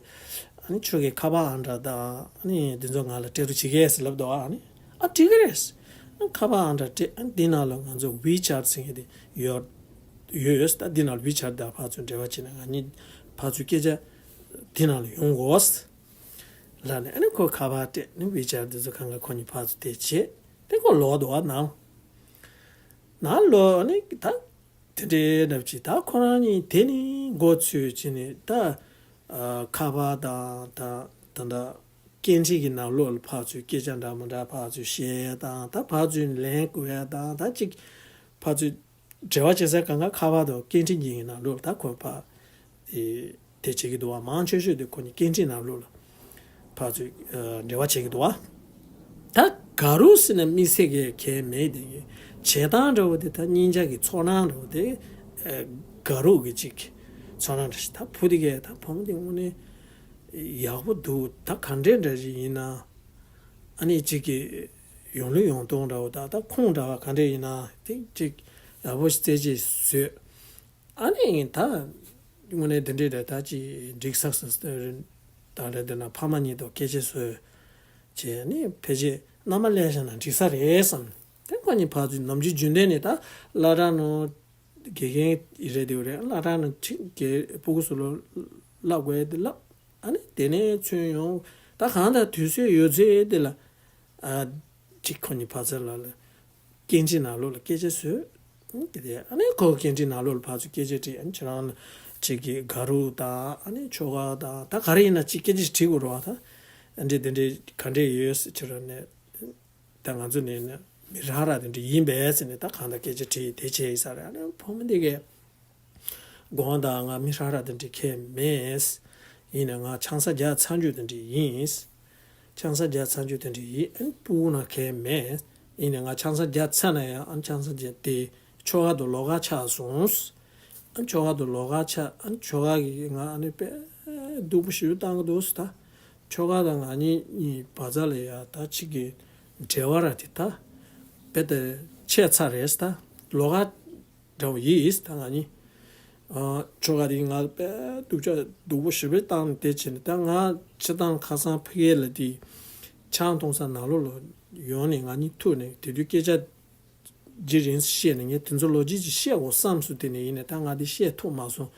ཨ་ནི་ཁྱོད་ཀྱིས་ཁ་པར་ཨང་གྲངས་དང་ཨ་ནི་འདི་ཚོ་ང་ལ་སྤྲད་རོགས་བྱེད་ཀྱི་ཟེར་ལབ་འདུག་ཨ་ནི་ཨ་འགྲིག་གི་རེད། ཨ་ཁ་པར་ཨང་གྲངས་སྤྲད། ཨ་འདི་ནང་ལ་ང་ཚོ་ཝི་ཆེ་ཊི་ཟེར་མཁན་དེ་ཡོད་ཡོད་ཡོད། ད་འདི་ནང་ལ་ཝི་ཆེ་ཊི་དང་ཕར་ཚུར་འབྲེལ་བ་བྱས་ན་ང་གཉིས་ཕར་ཚུར་སྐད་ཆ་འདི་ནང་ལ་ཡོང་དགོས་ལབ་ནས། ཨ་ནི་ཁོ་ཁ་པར་སྤྲད་ནས་ཝི་ཆེ་ཊི་འདི་ཚོ་གང་ག་ཁོ་གཉིས་ཕར་ཚུར་དེ་བྱས། དེ་ཁོ་ལོག་འདུག་ཨ་ནང་ནང་ལོག་ནས་ད། དེ་འདྲའི་འདྲ་ཅིག་ད་ཁོ་རང་གཉིས་དེ་ནི་མགོ་ཚོས་བྱས་ནས་ད་ཨ་ཁ་པར་དང་ད་ད་ད་སྐད་འཕྲིན་གྱི་ནང་ལོགས་ལ་ཕར་ཚུར་སྐད་ཆ་འདྲ་མི་འདྲ་ཕར་ཚུར་བཤད་ཡ་དང་། ད་ཕར་ཚུར་ལན་བསྐུར་ཡ་དང་། ད་ཅིག་ཕར་ཚུར་འབྲེལ་བ་བྱེད་ས་གང་ག་ཁ་པར་དང་སྐད་འཕྲིན་གྱི་ནང་ལོགས་ལ་ད་ཁོ་ཕར་དེ་དེ་བྱེད་ཀྱི་འདུག་བ། མང་ཆེ་ཤོས་དེ་ཁོ་གཉིས་སྐད་འཕྲིན་ནང་ལོགས་ལ་ཕར་ཚུར་ཨ་འབྲེལ་བ་བྱེད་ཀྱི་འདུག་བ། ད་དགའ་རུ་ཟེར་ན་དམིགས་བསལ་གྱི་གལ་མེད། དེ་གི་བྱེད་སྟངས་འདྲ་བོ་དེ། ད་སྙིང་རྗེ་གི་ཚོར་སྣང་འདྲ་བོ་དེ་ཨ་དགའ་རུ་གི་ཅིག་ཚོར་སྣང་འདྲ་ཞིག་ད་བུ་དེ་གས་ད་བུ་མོ་དེ་དངོས་གནས་ཡག་པོ་འདུག་ད་ག་འདྲས་འདྲ་ཞིག་ཡིན་ན། ཨ་ནི་ཅིག་གི་ཡོང་ལུགས་ཡོང་སྟངས་འདྲ་བོ་ད་ད་ཁོང་འདྲ་བ་ག་འདྲས་ཡིན་ན་དེ་ཅིག་ཡག་པོ་ཞིག་རྩེད་ཅིག་བཟོས། ཨ་ནི་ད་དངོས་གནས་དེ་འདྲའི་རེད། ད་ཅི་འགྲིག་ས་ཟེར་དང་རེད། དེ་ན་ཕ་མ་གཉིས་དང་སྐད་ཆ་བཟོས་བྱས་ནས་ཕལ་ཆེར་མནའ་མ་སླེབས་བཞག་ན་འགྲིག་ས་རེད་བསམ། དེ་ཁོ་གཉིས་ཕར་ཚུར་ནམ་རྒྱུན་རྒྱུན་ལྡན་ནས་ད་སློབ་གྲྭ་ནང་དགེ་རྒན་རེད་དེ་རེད། སློབ་གྲྭ་ནང་ཁྲིད་དགེ་སྤུ་གུ་ཚོ་ལ་བསླབ་དགོས་དེ་བསླབ། ཨ་ནི་དེ་ནས་ཚུར་ཡོང་། ད་གང་ལྟར་དུས་ཚོད་ཡོད་ཚད་དེ་ལ། ཨ་ཅིག་ཁོ་གཉིས་ཕར་ཚུར་ལ་ལ་སྐད་འཕྲིན་ནང་ལོགས་ལ་སྐད་ཆ་བཟོས། ཨ་དེ་ཨ་ནི་ཁོ་སྐད་འཕྲིན་ནང་ལོགས་ལ་ཕར་ཚུར་སྐད་ཆ་དྲིས། ཨ་ནི་ཁྱེད་རང་ལ་ཅིག་གི་དགའ་རུ་དང་ཨ་ནི་ཁྱོ་ག་དང་ད་ག་རེ་ཡིན་ན་ཅིག་སྐད་ཆ་དྲིས་དགོས་རེད་བ། ད་ཨ་འདྲས་དེ་འདྲས་ག་འདྲས་ཡོད་ཟེར། ཁྱེད་རང་ནས་ད་ང་ཚོ་ནས་ནས་མི་རང་ར་དེ་འདྲས་ཡིན་པས་ཟེར་ནས་ད་གང་ལྟར་སྐད་ཆ་དྲིས་དེ་བྱས་ཡིན་ས་རེད། ཨ་ནི་བུ་མོ་འདི་གས། དགོངས་དག་ང་མི་ཧྲ་ཧྲ་དེ་འདྲ་ཁྱད་མེད། ཡིན་ནའི་ང་ཆང་ས་རྒྱག་ཚར་རྒྱུ་དེ་འདྲ་ཡིན། ཆང་ས་རྒྱག་ཚར་རྒྱུ་དེ་འདྲ་ཡིན། ཨ་ནི་སྤུ་གུ་ན་ཁྱད་མེད། ཡིན་ནའི་ང་ཆང་ས་རྒྱག་ཚར་ན་ཡང་ཨ་ནི་ཆང་ས་རྒྱག་དེ་ཁྱོ་ག་དང་ལོགས་ཀ་ཆགས་སོང་། ཨ་ནི་ཁྱོ་ག་དང་ལོགས་ཀ་ཆགས། ཨ་ནི་ཁྱོ་ག་གིས་ང་ཨ་ནི་དཔེ་སྡུག་པོ་ཞེ་པོ་བཏང་གི་འདུག་ཟེར། ད་ཁྱོ་ག་དང་ང་གཉིས་གཉིས་བར་མཚམས་ལ་ཡ་ད་ཅིག་གི་འབྲེལ་བ་ར་དེ་ད་དཔེ་དེ་ཆད་ཚར་རེད་ཟེར། ད་ལོགས་ཀ་འདྲ་བོ་ཡིས་ད་ང་གཉིས། ཨ་ཁྱོ་ག་དེ་ང་དཔེ་སྡུག་ཅག་སྡུག་པོ་ཞེ་པོ་བཏང་ནས་དེ་བྱས་ནས། ད་ང་སྤྱིར་བཏང་ཁ་སང་ཕ་གི་ལ་དེ་ཆང་འཐུང་ས་ནང་ལོགས་ལ་ཡོང་ནས་ང་གཉིས་ཐུག་ནས་དེ་དུས་སྐད་ཆ་ཇི་རིང་བཤད་ནས་ངས་དེ་ཚོ་ལོ་རྒྱུས་ཅིག་བཤད་དགོས་བསམ་སོང་། དེ་ནས་ཡིན་ནའི་ད་ང་དེ་བཤད་ཐུབ་མ་སོང་།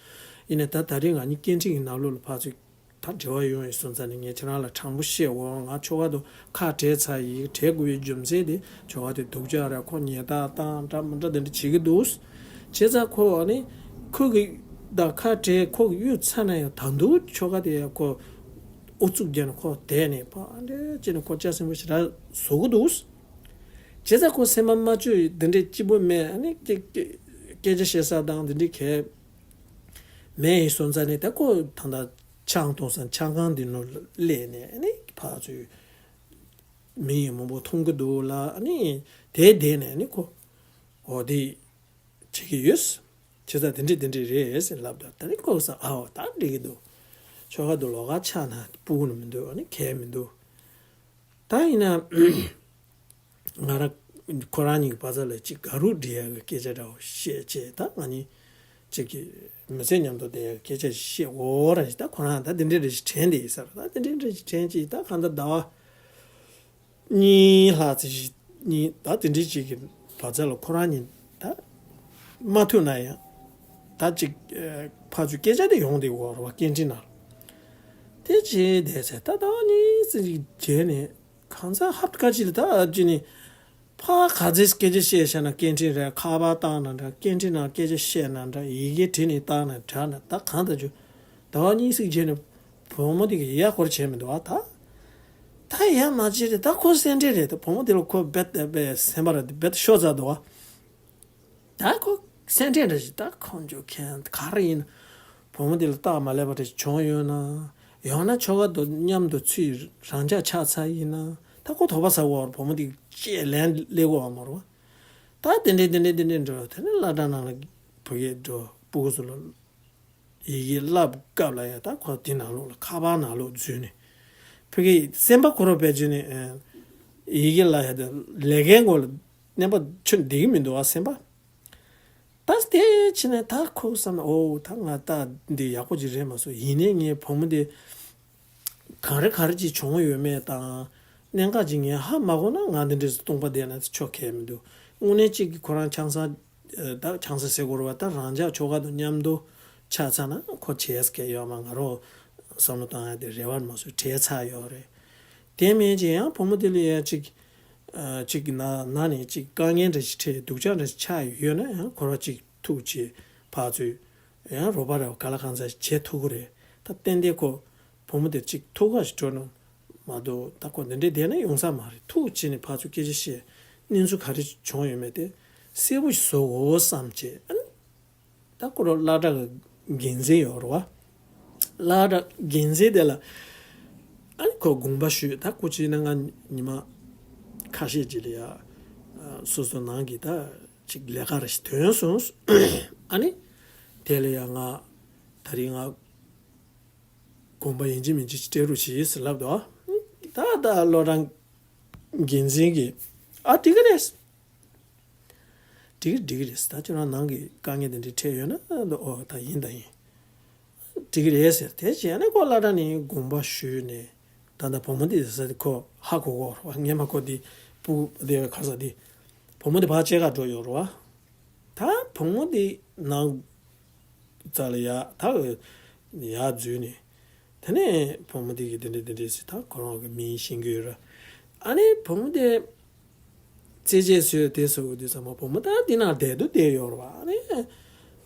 ཡིན་ནའི་ད་ད་རེས་ང་གཉིས་སྐད་འཕྲིན་གྱི་ནང་ལོགས་ལ་ཕར་ཚུར་ད་འབྲེལ་བ་ཡོང་ཡོད་སོང་ཙང་ནས་ངས་ཁྱེད་རང་ལ་དྲང་པོ་བཤད་འོ། ང་ཁྱོ་ག་དང་ཁ་བྲལ་ཚར་ཡིན། བྲལ་དགོས་པའི་རྒྱུ་མཚན་དེ་ཁྱོ་ག་དེ་སྡུག་ཅག་རེད། ཁོ་ཉེས་རྡུང་བཏང་འདྲ་མི་འདྲ་དེ་འདྲ་བྱེད་ཀྱི་འདུག། བྱས་ཙང་ཁོ་ཨ་ནི་ཁོ་གི་ད་ཁ་བྲལ་ཁོ་གི་གཡུག་ཚར་ན་ཡང་ད་དུང་ཁྱོ་ག་དེ་ཡང་ཁོ་ཨུ་ཚུགས་རྒྱག་ནས་ཁོ་བསྡད་ནས་ཕར་ཨ་འདྲས་བྱས་ནས་ཁོ་ལྕགས་སྲིན་པོ་ཞེ་དྲག་བཟོ་གི་འདུག། བྱས་ཙང་ཁོ་སེམས་པ་མ་བཅོས་འདི་འདྲའི་སྐྱིད་པོ་མེད། ཨ་ནི་སྐད་སྐད་སྐད་ཆ་བཤད་ས་དང་འདི་འདྲའི་གས་མེད་ཡིན་སོང་ཙང་ནས། ད་ཁོ་ད་ལྟ་ཆང་འཐུང་ས་ཆང་ཁང་འདི་ནང་སླེབས་ནས་ཨ་ནི་ཕར་ཚུར་མི་ཡིན་མང་པོ་མཐོང་གི་འདུག་ལ། ཨ་ནི་དེ་བསྡད་ནས་ཨ་ནི་ཁོ་འོ་དེ་བྱེད་ཀྱི་ཡོད། བྱས་ཙང་དེ་འདྲས་དེ་འདྲས་རེད་ཟེར་ལབ་དུས་ད་ནི་ཁོ་ས་ཨའོ་ད་འགྲིག་གི་འདུག། ཁྱོ་ག་དང་ལོགས་ཀ་ཆགས་ན་སྤུ་གུ་ནི་མི་འདུག། ཨ་ནི་གས་མི་འདུག། ད་ཡིན་ན་ང་རང་ཁོ་རང་གཉིས་ཀྱི་བར་མཚམས་ལ་ཅིག་དགའ་རུ་འགྲིག་ཡག་གི་སྐད་ཆ་འདྲ་བོ་བཤད་བྱས། ད་ང་གཉིས་ཅིག་གི་མི་ཚེ་མཉམ་དུ་བསྡད་ཡག་གི་སྐད་ཆ་ཞིག་བཤད་འོ་ར་ཞིག། ད་ཁོ་རང་ད་དེ་འདྲས་རེ་ཞིག་དྲན་བསྡད་ཡིན་ས་རེད། ད་དེ་འདྲས་རེ་ཞིག་དྲན་ཅིག་ད་གང་ལྟར་ཟླ་བ་གཉིས་ལྷག་ཙམ་ཞིག་གཉིས་ད་དེ་འདྲས་ཅིག་གི་བར་མཚམས་ལ་ཁོ་རང་གཉིས་ད་མ་ཐུག་ན་ཡང་ད་ཅིག་ཨ་ཕར་ཚུར་སྐད་ཆ་དེ་ཡོང་བསྡད་ཡོད་རེད་བ། སྐད་འཕྲིན་ནང་དེ་བྱས་བསྡད་ཚེ་ད་ཟླ་བ་གཉིས་ཙམ་ཞིག་རྗེས་ནས་གང་ཟག་ཧབ་ཏུ་ཁ་ཅིག་ལ་ད་ཅི་ནི་ ཕ་ག་ཚོད་སྐད་ཆ་བཤད་བཤད་ན་སྐད་འཕྲིན་རེད། ཁ་པར་བཏང་ན་འདྲ། སྐད་འཕྲིན་ནང་སྐད་ཆ་བཤད་ན་འདྲ། ཡི་གེ་བྲིས་ནས་བཏང་ན་འདྲ་ན། ད་གང་ལྟར་ཅིག་ཟླ་བ་གཉིས་ཤིག་རྗེས་ནས་བུ་མོ་དེ་གིས་ཡ་སྐོར་བྱས་མི་འདུག་བ། ད་ད་ཡ་མ་བྱེད་རེད། ད་ཁོ་སེམས་ཁྲལ་རེད། ད་བུ་མོ་དེ་ལ་ཁོ་རྦད་དེ་རྦད་སེམས་པ་ར་དེ་རྦད་ཤོར་ཚར་འདུག་བ། ད་ཁོ་སེམས་ཁྲལ་འདྲ་ཞིག་ད་ཁོང་ཚོ་མཁན་ག་རེ་ཡིན་ན། བུ་མོ་དེ་ལ་སྟབས་མ་ལེགས་པ་འདྲ་ཞིག་བྱུང་ཡོད་ན། ཡང་ན་ཁྱོ་ག་དང་མཉམ་དུ་ཚུར་རང་འཇགས་ཆགས་ཚར་ཡིན་ན། ད་ཁོ་དོགས་པ་ཟ་བར་བུ་མོ་དེ་ཅེས་ལན་སླེབས་དགོས་བ་མ་རེད་བ། ད་དེ་འདྲས་དེ་འདྲས་དེ་འདྲས་འགྲོ། དེ་ནས་སློབ་གྲྭ་ནང་ལ་བུ་གས་འགྲོ། སྤུ་གུ་ཚོ་ལ་ཡི་གེ་བསླབ་སྐབས་ལ་ཡ། ད་ཁོ་དེ་ནང་ལོགས་ལ་ཁ་པར་ནང་ལོགས་འཛུལ་ནས། ཕ་གི་སེམས་པ་ཁོ་རང་བེད་སྤྱོད་ནས་ཡི་གེ་ལ་ཡ། ད་ལས་ཀའི་མགོ་ལ་གནས་པ་ཆུ་འདེགས་མི་འདུག་བ་སེམས་པ། ད་དེ་ཕྱིན་ནས་ད་ཁོ་བསམ་ན། ཨོ་ད་ང་ད་འདི་ཡག་པོ་ཅིག་རེད་མ་སོང་། ཡིན་ནའི་ངའི་བུ་མོ་དེ་ག་རེ་ག་རེ་ཅིག་བྱུང་ཡོད་མེད་དང་། གནད་འགག་ཅིག་ངས་ཧ་མ་གོ་ན། ང་འདི་འདྲས་སུ་སྟོང་པ་བསྡད་ན་ཆོ་གས་མི་འདུག། དངོས་གནས་གཅིག་གི་ཁོ་རང་ཆང་ས་ད་ཆང་ས་ཟེར་དགོས་རེད་བ། ད་རང་ཅག་ཁྱོ་ག་དང་མཉམ་དུ་ཆགས་ཚར་ན་ཁོ་བྱས་ཀྱི་ཡོད་མ། ང་རང་བསམ་བློ་བཏང་ཡ་དེ་རེ་བ་མ་སོང་། བྲལ་ཚར་ཡོད་རེད། དེ་མིན་ཅིག་ཡང་བུ་མོ་དེ་ལ་ཡ་ཅིག་ཨ་ཅིག་ན་ན་ནས་ཅིག་དཀའ་ངལ་འདྲ་ཞིག་འཕྲད། སྡུག་ཅག་འདྲ་ཞིག་ཆགས་ཡོད་ན་ཡང་ཁོ་རང་ཅིག་ཐུགས་ཆེ་ཕར་ཚུར་ཡང་རོགས་པ་རེ་བ་ག་ལ་གང་འཚམ་ཞིག་བྱེད་ཐུབ་ཀྱི་རེད། ད་ཏན་ཏན་ཁོ་བུ་མོ་དེ་ཅིག་ཐུགས་ཁ་ཞིག་སྤྲོད་ན་མ་གཏོགས། ད་ཁོ་འདི་འདྲས་བསྡད་ན་ཡོང་ས་མ་རེད། ཐུགས་ཆེ་ནས་ཕར་ཚུར་སྐད་ཆ་བཤད། གནས་ཚུལ་ག་རེ་བྱུང་ཡོད་མེད་དེ་གསལ་པོ་ཞིག་བཟོ་དགོས་བསམ་བྱས། ཨ་ནི་ད་ཁོ་རང་སློབ་གྲྭ་གི་འགན་འཛིན་ཡོད་རེད་བ། སློབ་གྲྭ་འགན་འཛིན་དེ་ལ་ཨ་ནི་ཁོ་དགོངས་པ་ཞུས། ད་སྐུ་མཁྱེན་ན་ང་ཉི་མ་ཁ་ཤས་ཅིག་ལ་ཡ་སོ་སོ་ནང་གི་ད་ཅིག་ལས་ཀ་རེ་ཞིག་ཐོན་སོང་། ཨ་ནི་དེ་ལ་ཡ་ང་ད་རིང་ང་དགོངས་པ་ཡིན་གཅིག་མིན་གཅིག་སྤྲད་རོགས་བྱེད་ཟེར་ལབ་འདུག། ད་ད་སློབ་གྲྭ་འགན་འཛིན་གྱིས། ཨ་འགྲིག་གི་རེད། འགྲིག་གི་འགྲིག་གི་རེད། ད་ཁྱོད་རང་ནང་གི་དཀའ་ངལ་དེ་འདྲ་འཕྲད་ཡོད་ན། ཨོ་ད་ཡིན་ད་ཡིན། འགྲིག་གི་རེད་ཟེར། དེ་བྱས་ནས་ཁོ་སློབ་གྲྭ་ནས་དགོངས་པ་ཞུས་ནས། ད་ལྟ་བུ་མོ་དེ་ཟེར་ཁོ་ཧ་གོ་གོ་རེད་བ། སྔན་མ་ཁོ་དེ་སྤུ་གུ་དེ་ག་ས་དེ་བུ་མོ་དེ་ཕར་སྐྱེལ་ག་འགྲོ་ཡོད་རེད་བ། ད་བུ་མོ་དེ་ནང་ཙ་ལ་ཡ་ད་ཡར་འཛུལ་ནས། དེ་ནས་བུ་མོ་དེ་གིས་དེ་འདྲས་དེ་འདྲས་ཟེར། ད་ཁོ་རང་གི་མིང་ཤེས་ཀྱི་ཡོད་ར། ཨ་ནི་བུ་མོ་དེ་རྩེད་ཆས་བཟོས་དེ་བཟོས་དུས་ཙམ་པ་བུ་མོ་ད་འདི་ནང་བསྡད་དུ་བསྡད་ཡོད་རེད་བ། ཨ་ནི་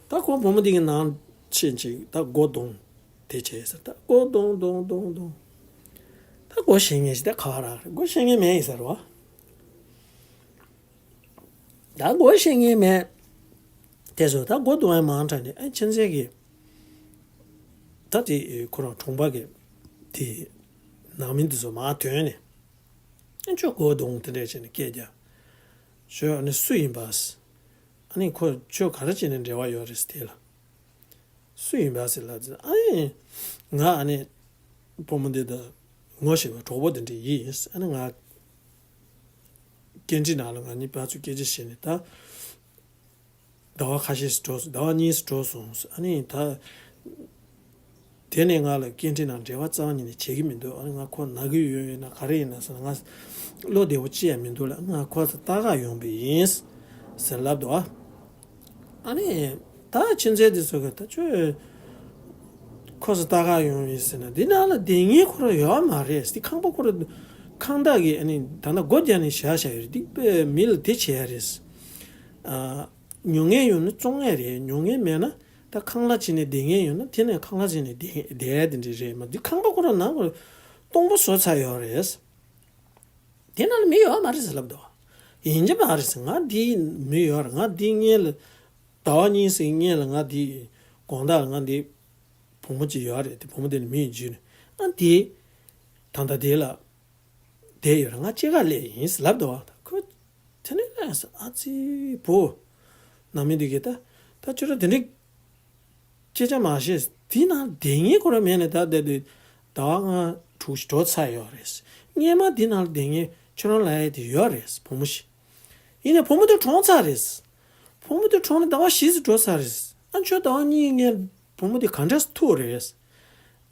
ད་ཁོ་བུ་མོ་དེ་གི་ནང་ཕྱིན་ཅིག་ད་སྒོ་རྡུང་དེ་བྱས་ཟེར། ད་སྒོ་རྡུང་རྡུང་རྡུང་རྡུང་། ད་སྒོ་ཕྱེ་མཁན་ཞིག་ད་ག་བ་རག་རེད། སྒོ་ཕྱེ་མཁན་མེད་ཡིན་ཟེར་བ། ད་སྒོ་ཕྱེ་མཁན་མེད། དེ་ཚོ་ད་སྒོ་རྡུང་ཡ་མང་དྲགས་ནས། ཨ་ཁྱིམ་མཚེས་ཀྱི་ད་དེ་ཁོ་རང་གྲོང་པ་གི་དེ་ནང་མི་འདི་ཚོ་མར་ཐོན་ནས། ཨ་ཁྱོད་སྒོ་རྡུང་དེ་འདྲས་བྱས་ནས་སྐད་རྒྱག། ཁྱོད་ཨ་ནི་སུ་ཡིན་པ། ཨ་ནི་ཁོ་ཁྱོད་ག་རེ་བྱས་ནས་འབྲེལ་བ་ཡོད་རེད་ཟེར། དེ་ལ་སུ་ཡིན་པ་ཟེར་ལབ་ཙང་། ཨ་ནི་ང་ཨ་ནི་བུ་མོ་འདི་དང་ངོ་ཤེས་པའི་གྲོགས་པོ་འདི་འདྲ་ཡིན། ཨ་ནི་ང་སྐད་འཕྲིན་ནང་ལ་ང་གཉིས་ཕར་ཚུར་སྐད་ཆ་བཤད་ནས་ད་ཟླ་བ་ཁ་ཤས་ཤིག་འགྲོ་སོང་། ཟླ་བ་གཉིས་ཤིག་འགྲོ་སོང་། ཨ་ནི་ད་དེ་ནས་ང་ལ་སྐད་འཕྲིན་ནང་འབྲེལ་བ་རྩ་བ་ཉིད་ནས་བྱེད་ཀྱི་མི་འདུག། ཨ་ནི་ང་ཁོ་ན་གི་ཡོད་ཡོད་ན་ག་རེ་ཡིན་ན་ཟེར་ན། ང་བློ་བདེ་པོ་ཅི་ཡང་མི་འདུག་ལ། ང་ཁོ་ཚོ་ལྟ་ག་ཡོང་པ་ཡིན་ཟེར་ལབ་འདུག། ཨ་ནི་ད་ཁྱིམ་མཚེས་དེ་ཚོ་གིས་ད་ཁྱོད་ཁོ་ཚོ་ལྟ་ག་ཡོང་ཡིན་ཟེར་ན། འདི་ནང་ལ་བསྡད་མཁན་ཁོ་རང་ཡོད་མ་རེད། འདི་ཁང་པ་ཁོ་རང་ཁང་བདག་གིས་ཨ་ནི་ད་ལྟ་སྒོ་རྒྱག་ནས་བཞག་བཞག་ཡོད་རེད། འདི་དཔེ་མི་ལ་དེ་བྱེད་ཡ་རེད། ཨ། ཉོ་མཁན་ཡོད་ན་བཙོང་ཡ་རེད། ཉོ་མཁན་མེད་ན་ད་ཁང་གླ་བྱས་ནས་བསྡད་མཁན་ཡོད་ན་དེ་ནས་ཁང་གླ་བྱས་ནས་བསྡད་བསྡད་ཡ་དེ་འདྲ་རེད་མ། འདི་ཁང་པ་ཁོ་རང་ནང་ཁོ་རང་སྟོང་པ་བཟོས་ཚར་ཡོད་རེད། དེ་ནང་ལ་མི་ཡོད་མ་རེད་ཟེར་ལབ་འདུག། ཡིན་གྱི་མ་རེད་ཟེར། ང་འདི་མི་ཡོད་རེད། ང་འདི་སྔོན་ལ་ཟླ་བ་གཉིས་ཤིག་སྔོན་ལ་ང་འདི་དགོང་དག་ལ་ང་འདི་བུ་མོ་གཅིག་ཡོད་རེད། དེ་བུ་མོ་དེ་ནས་མི་འཇུས་ནས། ཨ་འདི་ད་ལྟ་དེ་ལ་བསྡད་ཡོད་རེད། ང་སྐྱེས་སྐར་སླེབས་ཡིན་ཟེར་ལབ་འདུག་བ། ཁོ་དེ་ནས་ཨ་ཙི་བུ་ནང་མི་འདི་གིས་ད་ད་ཁྱོད་རང་དེ་འདྲའི་སྐད་ཆ་མ་བཤད། དེ་ནང་བསྡད་མཁན་ཁོ་རང་མེད་ནས་ད་ལྟ་དུས་ཟླ་བ་ལྔ་དྲུག་ཞིག་འགྲོ་ཚར་ཡོད་རེད། སྔན་མ་དེ་ནང་ལ་བསྡད་མཁན་ཁྱོད་རང་ལབ་ཡ་དེ་ཡོད་རེད། བུ་མོ་ཞིག། ཡིན་ནའི་བུ་མོ་དེ་གྲོངས་ཚར་རེད། བུ་མོ་དེ་གྲོངས་ནས་ཟླ་བ་བཞི་ཙམ་འགྲོ་ཚར་རེད། ཨ་ཁྱོད་ཟླ་བ་གཉིས་སྔོན་བུ་མོ་དེ་ག་འདྲས་སེ་ཐུག་རེད།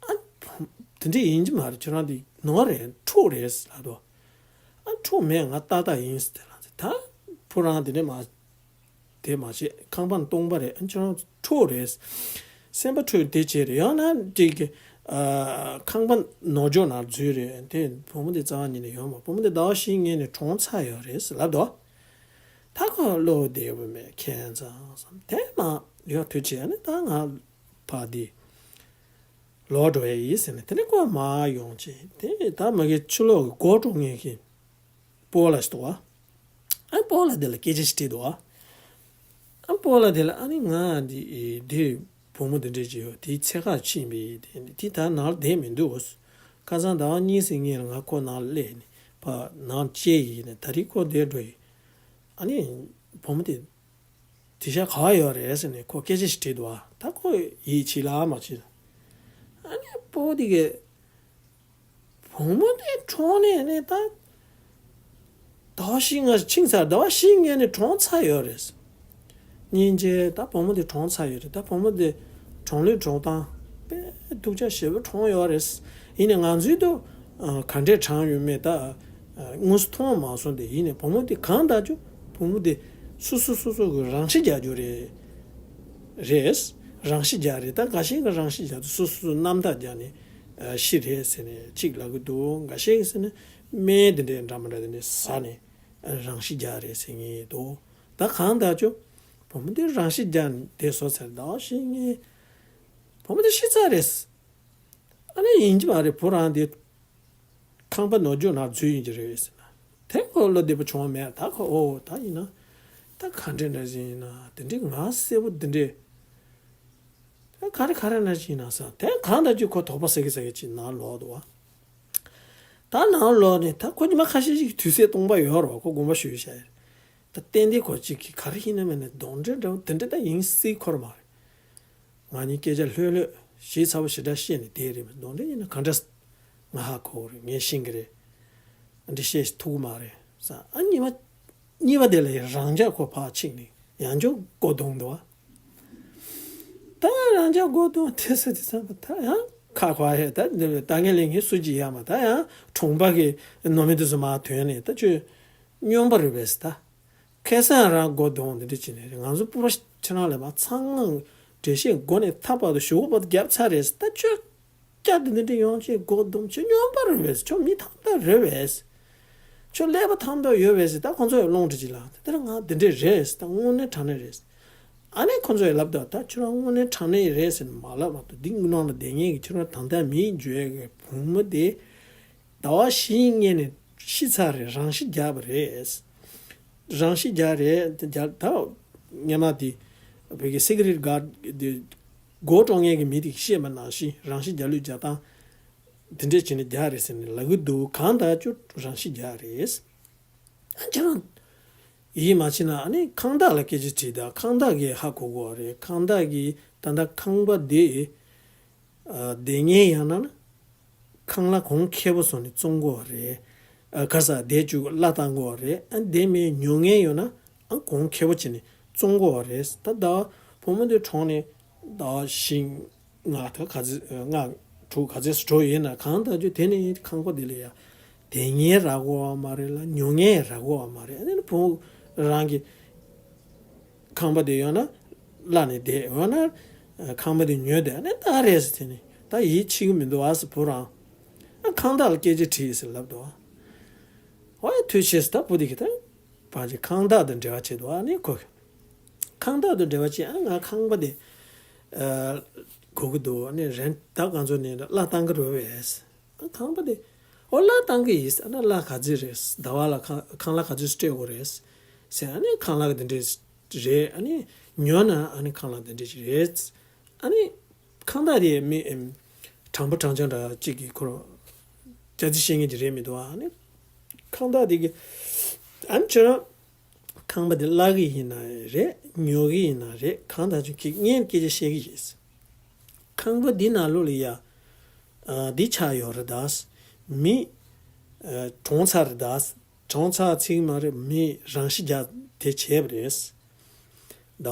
ཨ་བུ་དེ་འདྲས་ཡིན་གྱི་མ་རེད། ཁྱོད་རང་དེ་ནོར་རེད། འཁྲུག་རེད་ལབ་འདུག། ཨ་འཁྲུག་མེད། ང་ཏག་ཏག་ཡིན་ཟེར་དེ་ལབ་ཟེར། ད་བུ་རང་དེ་འདྲས་མ་དེ་མ་བྱེད། ཁང་པ་སྟོང་པ་རེད། ཨ་ཁྱོད་རང་འཁྲུག་རེད། སེམས་པ་འཁྲུག་དེ་བྱས་རེད། ཡང་ན་དེ་གི་ཨ་ཁང་པ་ནོར་འཇོག་ནང་འཛུལ་རེད། དེ་བུ་མོ་དེ་རྩ་བ་ཉིད་ནས་ཡོད་མ། བུ་མོ་དེ་ཟླ་བ་བཞི་སྔོན་ནས་གྲོངས་ཚར་ཡོད་རེད་ཟེར་ལབ་འདུག། ད་ཁོ་བློ་བདེ་བོ་མེད་ཁྱད་མཚར་བསམ། དེ་མ་ཡོད་དུས་བྱས་ནས་ད་ང་ཕ་དེ་ལོག་འགྲོ་ཡ་ཡིན་ཟེར་ནས། དེ་ནས་ཁོ་མར་ཡོང་བྱས། དེ་ད་མ་གི་ཕྱི་ལོགས་ཀྱི་སྒོ་འགྲོ་མཁན་གྱི་སྤོ་ལགས་ཤིག་འདུག་བ། ཨ་སྤོ་ལགས་དེ་ལ་སྐད་ཆ་ཞིག་དྲིས་འདུག་བ། ཨ་སྤོ་ལགས་དེ་ལ། ཨ་ནི་ང་འདི་འདི་བུ་མོ་འདི་འདྲས་ཅིག་ཡོད། དེའི་ཚེ་ཁ་ཕྱིན་པས། དེ་དེ་ད་ནང་ལ་བསྡད་མི་འདུག། ཁ་སང་ཟླ་བ་གཉིས་ཙམ་སྔོན་ལ་ང་ཁོ་ནང་ལ་སླེབས་ནས་ཕར་ནང་བཅད་ཡིན་ནས། ད་རེས་ཁོ་འདིར་འགྲོ་ཡི། ཨ་ནི་བུ་མོ་དེ་དེང་སང་ག་པར་ཡོད་རེད་ཟེར་ནས་ཁོ་སྐད་ཆ་ཞིག་དྲིས་འདུག་བ། ད་ཁོ་ཡིད་ཆེས་ལ་མ་བྱེད། ཨ་ནི་སྤོ་དེ་གས་བུ་མོ་དེ་གྲོངས་ནས་ནས་ད་ཟླ་བ་བཞི་ལྔ་ཕྱིན་ཚར། ཟླ་བ་བཞི་ལྔ་ནས་གྲོངས་ཚར་ཡོད་རེད། སྙིང་རྗེ། ད་བུ་མོ་དེ་གྲོངས་ཚར་ཡོད་རེད། ད་བུ་མོ་དེ་གྲོངས་ལུགས་གྲོངས་སྟངས་དཔེ་སྡུག་ཅག་ཞེ་པོ་གྲོངས་ཡོད་རེད། ཡིན་ནའི་ང་ཚོས་དུ་ག་འདྲས་གྲངས་ཡོད་མེད་ད་དངོས་སུ་མཐོང་མ་སོང་། དེ་ཡིན་ནའི་བུ་མོ་དེ་གང་ལྟར་ཀྱང་བུ་མོ་དེ་སོ་སོ་སོ་སོ་གི་རང་ཤི་རྒྱག་རྒྱུ་རེད། རེད། རང་ཤི་རྒྱག་རེད། ད་འགའ་ཤས་ཀྱིས་རང་ཤི་རྒྱག་དུས་སོ་སོ་སོ་རྣམ་དག་རྒྱག་ནས་ཨ་ཤི་རེད་ཟེར་ནས་གཅིག་ལབ་ཀྱི་འདུག། འགའ་ཤས་ཀྱིས་ཟེར་ན་སྨན་དེ་འདྲའི་འདྲ་མི་འདྲ་དེ་འདྲ་ཟ་ནས་ཨ་རང་ཤི་རྒྱག་རེད་ཟེར་མཁན་འདུག། ད་གང་ལྟར་ཀྱང་བུ་མོ་དེ་རང་ཤི་རྒྱག་ནས་བསྡད་སོང་ཟེར། ཟླ་བ་བཞི་ལྔའི་བུ་མོ་དེ་ཤི་ཚར་རེད། ཨ་ནི་ཡིན་གྱི་མ་རེད། བུ་རང་དེ་ཁང་པ་ནོར་རྒྱུག་ནང་འཛུལ་ཡིན་གྱི་རེད་ཟེར་ན། དེ་ཁོ་བློ་བདེ་པོ་བྱུང་བ་མེད། ད་ཁོ་ཨོ་ད་ཡིན་ན་ད་ག་འདྲས་འདྲ་ཞིག་ཡིན་ན། དེ་འདྲས་ང་གསལ་པོ་དེ་འདྲས་ད་ག་རེ་ག་རེ་འདྲ་ཞིག་ཡིན་ན་ས། དེ་གང་ལྟར་ཀྱང་ཁོ་དོགས་པ་ཟ་གི་ཟ་གི་ཅིག་ནང་ལོག་འདུག་བ། ད་ནང་ལོག་ནས་ད་ཁོ་ཉི་མ་ཁ་ཤས་ཤིག་དུས་ཚོད་སྟོང་པ་ཡོད་རེད་བ། ཁོ་དགོངས་པ་ཞུས་བཞག་ཡོད་རེད། ད་ཏན་ཏན་ཁོ་གཅིག་གིས་ག་རེ་ཡིན་ན་མིན་ན་གདོན་འདྲེ་འདྲ་བོ་དེ་འདྲ་ད་ཡིན་སྲིད་ཁོ་ར་མ་རེད། ང་གཉིས་སྐད་ཆ་ལྷོད་ལྷོད་ཞིབ་ཚགས་པོ་ཞེ་དྲག་བཤད་ནས་བསྡད་རེད། གདོན་འདྲེ་ཡིན་ན་ག་འདྲ་ང་ཧ་གོ་རེད། ངས་ཤེས་ཀྱི་རེད། འདི་བཤད་ཐུབ་ཀྱི་མ་རེད་ས། ཨ་གཉིས་པ་གཉིས་པ་དེ་ལ་ཡང་རང་འཇགས་ཁོ་ཕར་ཕྱིན་ནས་ཡང་བསྐྱར་སྒོ་རྡུང་འདུག་བ། ད་རང་འཇགས་སྒོ་རྡུང་དེ་ས་དེ་ཚང་མ་ད་ཡང་ཁ་ཁ་ཧེ་ད་འདི་ད་ངས་ལས་ངས་སུ་ཅི་ཡ་མ་ད་ཡང་གྲོང་པ་གི་ནོར་མི་དེ་ཚོ་མར་ཐོན་ནས་ད་ཁྱོད་སྨྱོན་པ་རེད་པས་ད། ཁ་སང་རང་སྒོ་རྡུང་འདི་འདྲ་བྱས་ནས་རེད། ང་ཚོ་སྤུ་ར་ཁྱེད་རང་ལས་མ་ཚང་ངང་འགྲེལ་བཤད་མགོ་ནས་མཐའ་བར་དུ་གཞུག་གུ་བར་དུ་བརྒྱབ་ཚར་རེད། ད་ཁྱོད་སྐྱ་དེ་འདི་འདྲ་ཡོང་ཆེད་སྒོ་རྡུང་ཁྱོད་སྨྱོན་པ་རེད་པས། ཁྱོད་མི་ཐམས་ཅད་རེད་པས། ཁྱོད་ཀླད་པ་ཐམས་ཅད་ཡོད་པས་ཟེར། ད་ཁོ་ཚོ་ཡང་རླུང་འཕྲི་ཅིག་ལངས། དེ་ལྟར་ང་འདི་འདྲས་རེད་ཟེར། ད་དངོས་གནས་དྲང་གནས་རེད་ཟེར། ཨ་ནི་ཁོ་ཚོ་ཡང་ལབ་ད། ད་ཁྱོད་རང་དངོས་གནས་དྲང་གནས་རེད་ཟེར་ནས་མ་ལབ་མ་གཏོགས། འདི་ནང་ལ་བསྡད་མཁན་གྱི་ཁྱོད་རང་ད་ལྟ་མིའི་འཇུ་ཡས་ཀྱི་བུ་མོ་དེ་ཟླ་བ་བཞིའི་སྔོན་ནས་ཤི་ཚར་རེད། རང་ཤི་རྒྱག་པ་རེད། རང་ཤི་རྒྱག་རེད། རྒྱག་ད་སྔོན་མ་དེ་བོད་ཀྱི་སི་ཀི་རིཊ་ག་དེ་སྒོ་ཀྲོང་ངེར་གྱི་མི་དེ་བཤད་པ་ནང་བཞིན་རང་ཤི་རྒྱག་ལུགས་རྒྱག་སྟངས་དེ་འདྲས་བྱས་ནས་རྒྱག་རེད་ཟེར་ནས་ལབ་ཀྱི་འདུག། གང་ལྟར་ཀྱང་རང་ཤི་རྒྱག་རེད། ཨ་ཁྱེད་རང་ཡིད་མ་ཆེས་ན་ཨ་ནི་ཁང་བདག་ལ་སྐད་ཆ་དྲིས་དང་། ཁང་བདག་གིས་ཧ་གོ་གོ་རེད། ཁང་བདག་གིས་ད་ལྟ་ཁང་པ་དེ་ཨ་སྡེ་ངན་ཡང་ན་ན་ཁང་གླ་གོང་ཁེ་པོ་བཟོ་ནས་བཙོང་གོ་རེད། ཨ་ག་ས་དེ་བཅུག་གླ་བཏང་གོ་རེད། ཨ་དེ་མིན་ཉོ་མཁན་ཡོད་ན་ཨ་གོང་ཁེ་པོ་བྱས་ནས་བཙོང་གོ་རེད། ད་ད་བུ་མོ་དེ་གྲོངས་ནས་ཟླ་བཞི་ལྔ་ད་ག་ཚོད་ལྔ་དྲུག་ག་ཚོད་འགྲོ་ཡོད་ན། གང་ལྟར་ཀྱང་དེ་ནས་ཁང་པ་དེ་ལ་ཡ་དེ་ངན་རག་གོ་བ་མ་རེད་ལ་ཉོ་མཁན་རག་གོ་བ་མ་རེད། ཨ་ནི་བུ་མོ་རང་གི་ཁང་པ་དེ་ཡོད་ན་གླ་ནས་བསྡད། ཡོད་ན་ཁང་པ་དེ་ཉོས་བསྡད། ཨ་ནི་ད་རེད་ཟེར། དེ་ནས་ད་ཡིད་ཆེས་ཀྱི་མི་འདུག་ཨ་ཟེར། བུ་རང་ཨ་ཁང་བདག་ལ་སྐད་ཆ་དྲིས་ཟེར་ལབ་འདུག་ཨ། ཨོ་ཡ་ཐུགས་རྗེ་ཆེ་ཟེར། ད་བུ་དེ་གིས་ད་ཕལ་ཆེར་ཁང་བདག་དང་འབྲེལ་བ་བྱས་འདུག་ཨ། ནི་ཁོ་ཁང་བདག་དང་འབྲེལ་བ་བྱས། ཨ་ང་ཁང་པ་དེ་ཨ་དགོས་ཀྱི་འདུག། ཨ་ནི་རེན་ད་ང་ཚོ་ནས་གླ་བཏང་གི་རེད་པས། ཨ་ཁང་པ་དེ་ཨོ་གླ་བཏང་གི་ཡིན། ཨ་ན་གླ་ག་ཚོད་རེད། ཟླ་བ་ལ་ཁང་ཁང་གླ་ག་ཚོད་སྤྲད་དགོས་རེད་ཟེར། ཨ་ནི་ཁང་གླ་གི་དེ་འདྲས་རེད། ཨ་ནི་ཉོས་ན་ཨ་ནི་ཁང་གླ་དེ་འདྲས་རེད། ཨ་ནི་ཁང་བདག་དེ་མི་ཨེམ་དྲང་པོ་དྲང་བཞག་འདྲ་གཅིག་གིས་ཁོ་རང་སྐྱག་རྫུན་བཤད་མཁན་ཅིག་རེད་མི་འདུག་ཨ། ཨ་ནི་ཁང་བདག་དེ་གིས་ཨ་ནི་ཁྱོད་རང་ཁང་པ་དེ་གླ་གི་ཡིན་ན་རེད། ཉོ་གི་ཡིན་ན་རེད། གང་ལྟར་ཀྱང་ཁྱེད་ངས་སྐད་ཆ་བཤད་ཀྱི་ཡིན། ཁང་པ་འདི་ནང་ལོགས་ལ་ཡ་ཨ་འདི་ཆགས་ཡོད་རེད་ད། མི་ཨ་གྲོངས་ཚར་རེད་ད། གྲོངས་ཚར་ཚིག་མ་རེད། མི་རང་ཤི་རྒྱག་དེ་བྱས་པ་རེད། ཟླ་བ་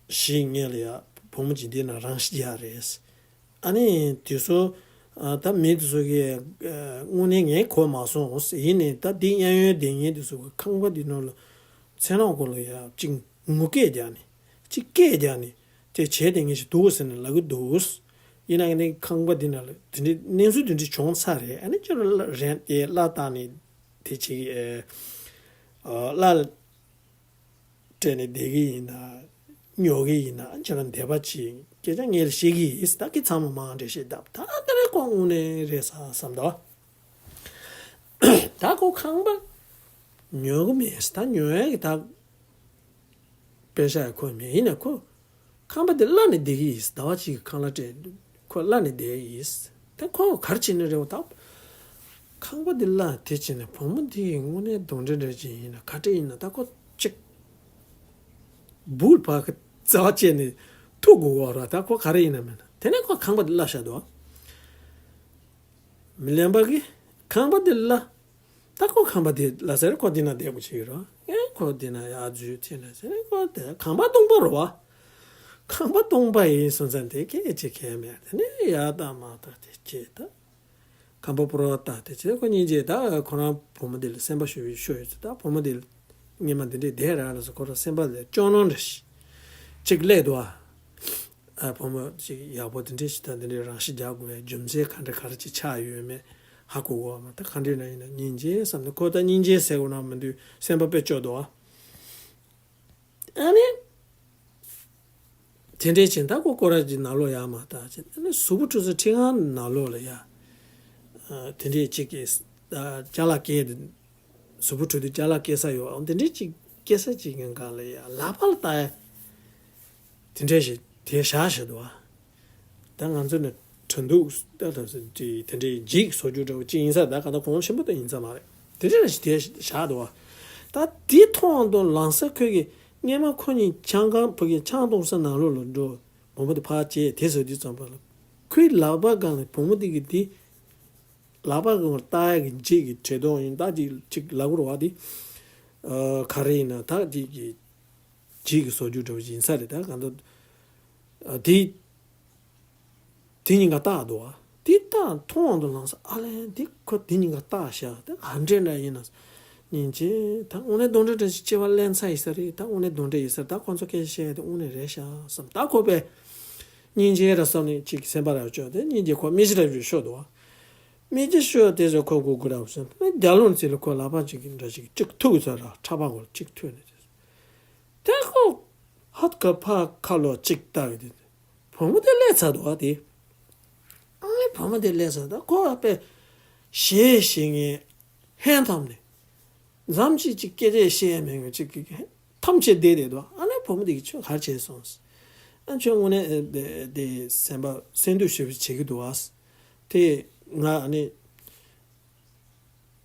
བཞི་སྔོན་ལ་ཡ་བུ་མོ་གཅིག་འདི་ན་རང་ཤི་རྒྱག་རེད། ཨ་ནི་དེ་ཚོ་ཨ་ད་མི་དེ་ཚོ་གིས་ཨ་དངོས་གནས་ངས་གོ་མ་སོང་། ཡིན་ནའི་ད་འདི་གཡས་གཡོན་སྡོད་མཁན་དེ་ཚོ་གིས་ཁང་པ་འདི་ནང་ལ་ཚེ་ནང་འཁོར་ལ་ཡ་གཅིག་ངུ་སྐད་རྒྱག་ནས་གཅིག་སྐད་རྒྱག་ནས་དེ་བྱས་བསྡད་མཁན་ཞིག་འདུག་ཟེར་ནས་ལབ་ཀྱི་འདུག། ཡིན་ན་ཡང་ནི་ཁང་པ་འདི་ནང་ལ་དེ་འདྲའི་གནས་ཚུལ་དེ་འདྲ་བྱུང་ཚར་རེད། ཨ་ནི་ཁྱོད་རང་རེན་དེ་གླ་བཏང་ནས་དེ་བྱེད་ཀྱི་ཨ་གླ། སྤྲད་ནས་བསྡད་ཀྱི་ཡིན་ན། ཉོ་གི་ཡིན་ན་ཁྱེད་རང་འདས་པ་ཅིག་སྐད་ཆ་ངས་ལ་བཤད་ཀྱི་ཡིན། ད་ཀི་ཚང་མ་མང་འདྲེ་བཤད་ད་ད་ལྟ་རེ་ཁོ་དངོས་གནས་རེད་ས་བསམ་དོ། ད་ཁོ་ཁང་པ་ཉོ་གི་མེད་ད་ཉོ་ཡ་གི་ད། པེ་ཤ་ཡ་ཁོ་མེད་ཡིན་ན་ཁོ། ཁང་པ་དེ་གླ་ནས་བསྡད་ཀྱི་ཡིན། ཟླ་བ་གཅིག་གི་ཁང་གླ་སྤྲད་ཁོ་གླ་ནས་བསྡད་ཡིན། ད་ཁོ་ག་རེ་བྱས་ནས་རེད་བ་ད། ཁང་པ་དེ་གླ་དེ་བྱས་ནས་བུ་མོ་དེ་ཡི་དངོས་གནས་གདོན་འདྲེ་འདྲ་ཅིག་ཡིན་ན་ག་འདྲ་ཡིན་ན་ད་ཁོ་གཅིག་སྦུག་ལ་ཕར་རྩ་བ་བཅད་ནས་ཐུག་དགོས་བ་ར། ད་ཁོ་ག་རེ་ཡིན་ན་མིན་ན་དེ་ནས་ཁོ་ཁང་པ་དེ་གླ་བཞག་འདུག་མི་ལན་པ་གི་ཁང་པ་དེ་གླ། ད་ཁོ་ཁང་པ་དེ་གླ་ཟེར་ཁོ་དེ་ན་བསྡད་དགོས་ཀྱི་ཡོད་རེད། ཨེ་ཁོ་དེ་ན་ཡར་འཛུལ་ཐེངས་ན་ཟེར་ཁོ་དེ་ཁང་པ་སྟོང་པ་རེད་བ། ཁང་པ་སྟོང་པ་ཡིན་སོང་ཙང་དེ་སྐད་ཅིག་གས་མེད། དེ་ནས་ཡར་ལྟ་མར་ལྟ་དེ་བྱས་ད། ཁང་པ་ཕོར་བ་ལྟ་དེ་བྱས་ཁོ་སྙིང་རྗེ་ད་ཁོ་རང་བུ་མོ་དེ་ལ་སེམས་པ་ཞུ་ཡི་ཤོད་ཡོད་ཚེ་ད་བུ་མོ་དེ་ལ་སྔས་མ་འདི་འདྲས་བསྡད་ར་ལ་སོ་ཁོ་རང་སེམས་པ་ལ་སྐྱོ་སྣང་འདྲ་ཞིག་ཅིག་སླེབས་འདུག་ཨ། ཨ་བུ་མོ་ཅིག་ཡག་པོ་དེ་འདྲས་ཞིག་དང་དེ་འདྲས་རང་ཤི་རྒྱག་དགོས་པའི་རྒྱུ་མཚན་ག་འདྲ་ག་རེ་ཅིག་ཆགས་ཡོད་མེད་ཧ་གོ་གོ་བ་མ་ད་ག་འདྲས་ན་ཡིན་ན་སྙིང་རྗེ་བསམ་ནས་ཁོ་ད་སྙིང་རྗེ་ཟེར་དགོས་ན་མི་འདུག་སེམས་པ་དཔེ་སྐྱོ་འདུག་ཨ། ཨ་ནི། དེ་འདྲས་ཅིག་ད་ཁོ་སྐོར་ར་ཅིག་ནང་ལོགས་ཡར་མར་ལྟ་ཅིག་ཨ་ནི་གཟུགས་པོ་འཁྲུད་ས་ཁྲི་ཁང་ནང་ལོགས་ལ་ཡ། ཨ་དེ་འདྲས་ཅིག་གིས་ཨ་ཅ་ལག་སྐྱེལ་དེ། གཟུགས་པོ་འཁྲུད་དུས་ཅ་ལག་སྐྱེལ་ས་ཡོད་ཨང་དེ་འདྲས་ཅིག་སྐྱེལ་ས་ཅིག་ཡིན་ག་ལ་ཡ་ལག་པ་ལ་ལྟ་ཡ། དེ་འདྲས་ཞིག་དེ་བཞག་བཞག་འདུག་ཨ། ད་ང་ཚོ་ནི་དྲན་འདུག་ད་ད་དེ་དེ་འདྲའི་འཇིགས་བཟོ་རྒྱུ་འདྲ་བོ་ཅིག་ཡིན་ས་ད་ག་ད་གོང་ཆེན་པོ་ད་ཡིན་ས་མ་རེད། དེ་འདྲ་ཞིག་དེ་བཞག་འདུག་བ། ད་དེ་མཐོང་དུ་ལང་ས་ཁོས་ཀྱི་སྔས་མ་ཁོ་གཉིས་ཆང་ཁང་ཕ་གི་ཆང་འཐུང་ས་ནང་ལོགས་ལ་འགྲོ་བུ་མོ་དེ་ཕར་བྱས་དེ་བཟོ་དུས་ཙམ་པ་ལ་ཁོའི་ལག་པ་སྒང་ལ་བུ་མོ་དེ་གི་དེ་ལག་པ་སྒང་ལ་ལྟ་ཡ་གི་འཇིགས་ཀྱི་བྲེལ་གདོང་ཡིན་ད་ཅིག་ཅིག་ལབ་དགོས་རེད་བ་དེ་ག་རེ་ཡིན་ན་ད་ཅིག་གི་འཇིགས་ཀྱི་བཟོ་རྒྱུ་འདྲ་བོ་ཞིག་ཡིན་ས་རེད་ད་གང་ལྟར། དེ། དེ་གཉིས་ཀ་བལྟ་འདུག་བ། དེ་བལྟ་མཐོང་དུ་ལངས་ས་ཨ་ལན་དེ་ཁོ་དེ་གཉིས་ཀ་བལྟ་ཤག་དེ་ག་འདྲས་འདྲ་ཡིན་ན། སྙིང་རྗེ་ད་དངོས་གནས་གདོན་འདྲེ་འདྲ་ཞིག་སྐྱེ་བ་ལེན་ཚར་ཡིན་ས་རེད་ད་དངོས་གནས་གདོན་འདྲེ་ཡིན་ས་རེད་ད་ཁོ་ཚོ་སྐད་ཆ་བཤད་ཡ་དེ་དངོས་གནས་རེད་ཤག་བསམ་ད་ཁོ་པས། སྙིང་རྗེ་ར་བསམ་ནས་ཅིག་སེམས་པ་ར་ཅོག་དེ་སྙིང་རྗེ་ཁོ་མི་ཞིག་ར་བཞུད་ཤོག་འདུག་བ། མི་ཞིག་ཤོག་དེ་ཚོ་ཁོ་གུ་གུ་ར་བསམ་ན་རྒྱ་ལུང་ཚིག་ལ་ཁོ་ལག་པ་ཅིག་འདྲ་ཞིག་ཅིག་ཐུག་ཚར་ར་ཁྲ་པ་གོ་ཅིག་ཐུག་ནས་དེ། དེ་ཁོ་ཧད་ཀ་ཕ་ཁ་ལོ་ཅིག་ལྟ་གི་དེ། བུ་མོ་དེ་སླེབས་ཚར་འདུག་བ་དེ། ཨ་ནི་བུ་མོ་དེ་སླེབས་ཚར་འདུག་ཁོ་ཨ་པས་ཞེས་ཞེས་ངས་ཧན་ཐམ་ནས། མཚམས་ཅིག་ཅིག་སྐད་ཆ་བཤད་ཡ་མེད་ངས་ཅིག་གི་ཐམས་ཅད་བསྡད་བསྡད་འདུག་ཨ་ནི་བུ་མོ་དེ་གིས་ཁྱོད་ག་རེ་བྱས་སོང་། ཨ་ཁྱོད་དངོས་གནས་དེ་དེ་སེམས་པ་སེམས་སྡུག་ཞེ་པོ་བྱེད་ཀྱི་འདུག་བ། དེ་ང་ཨ་ནི།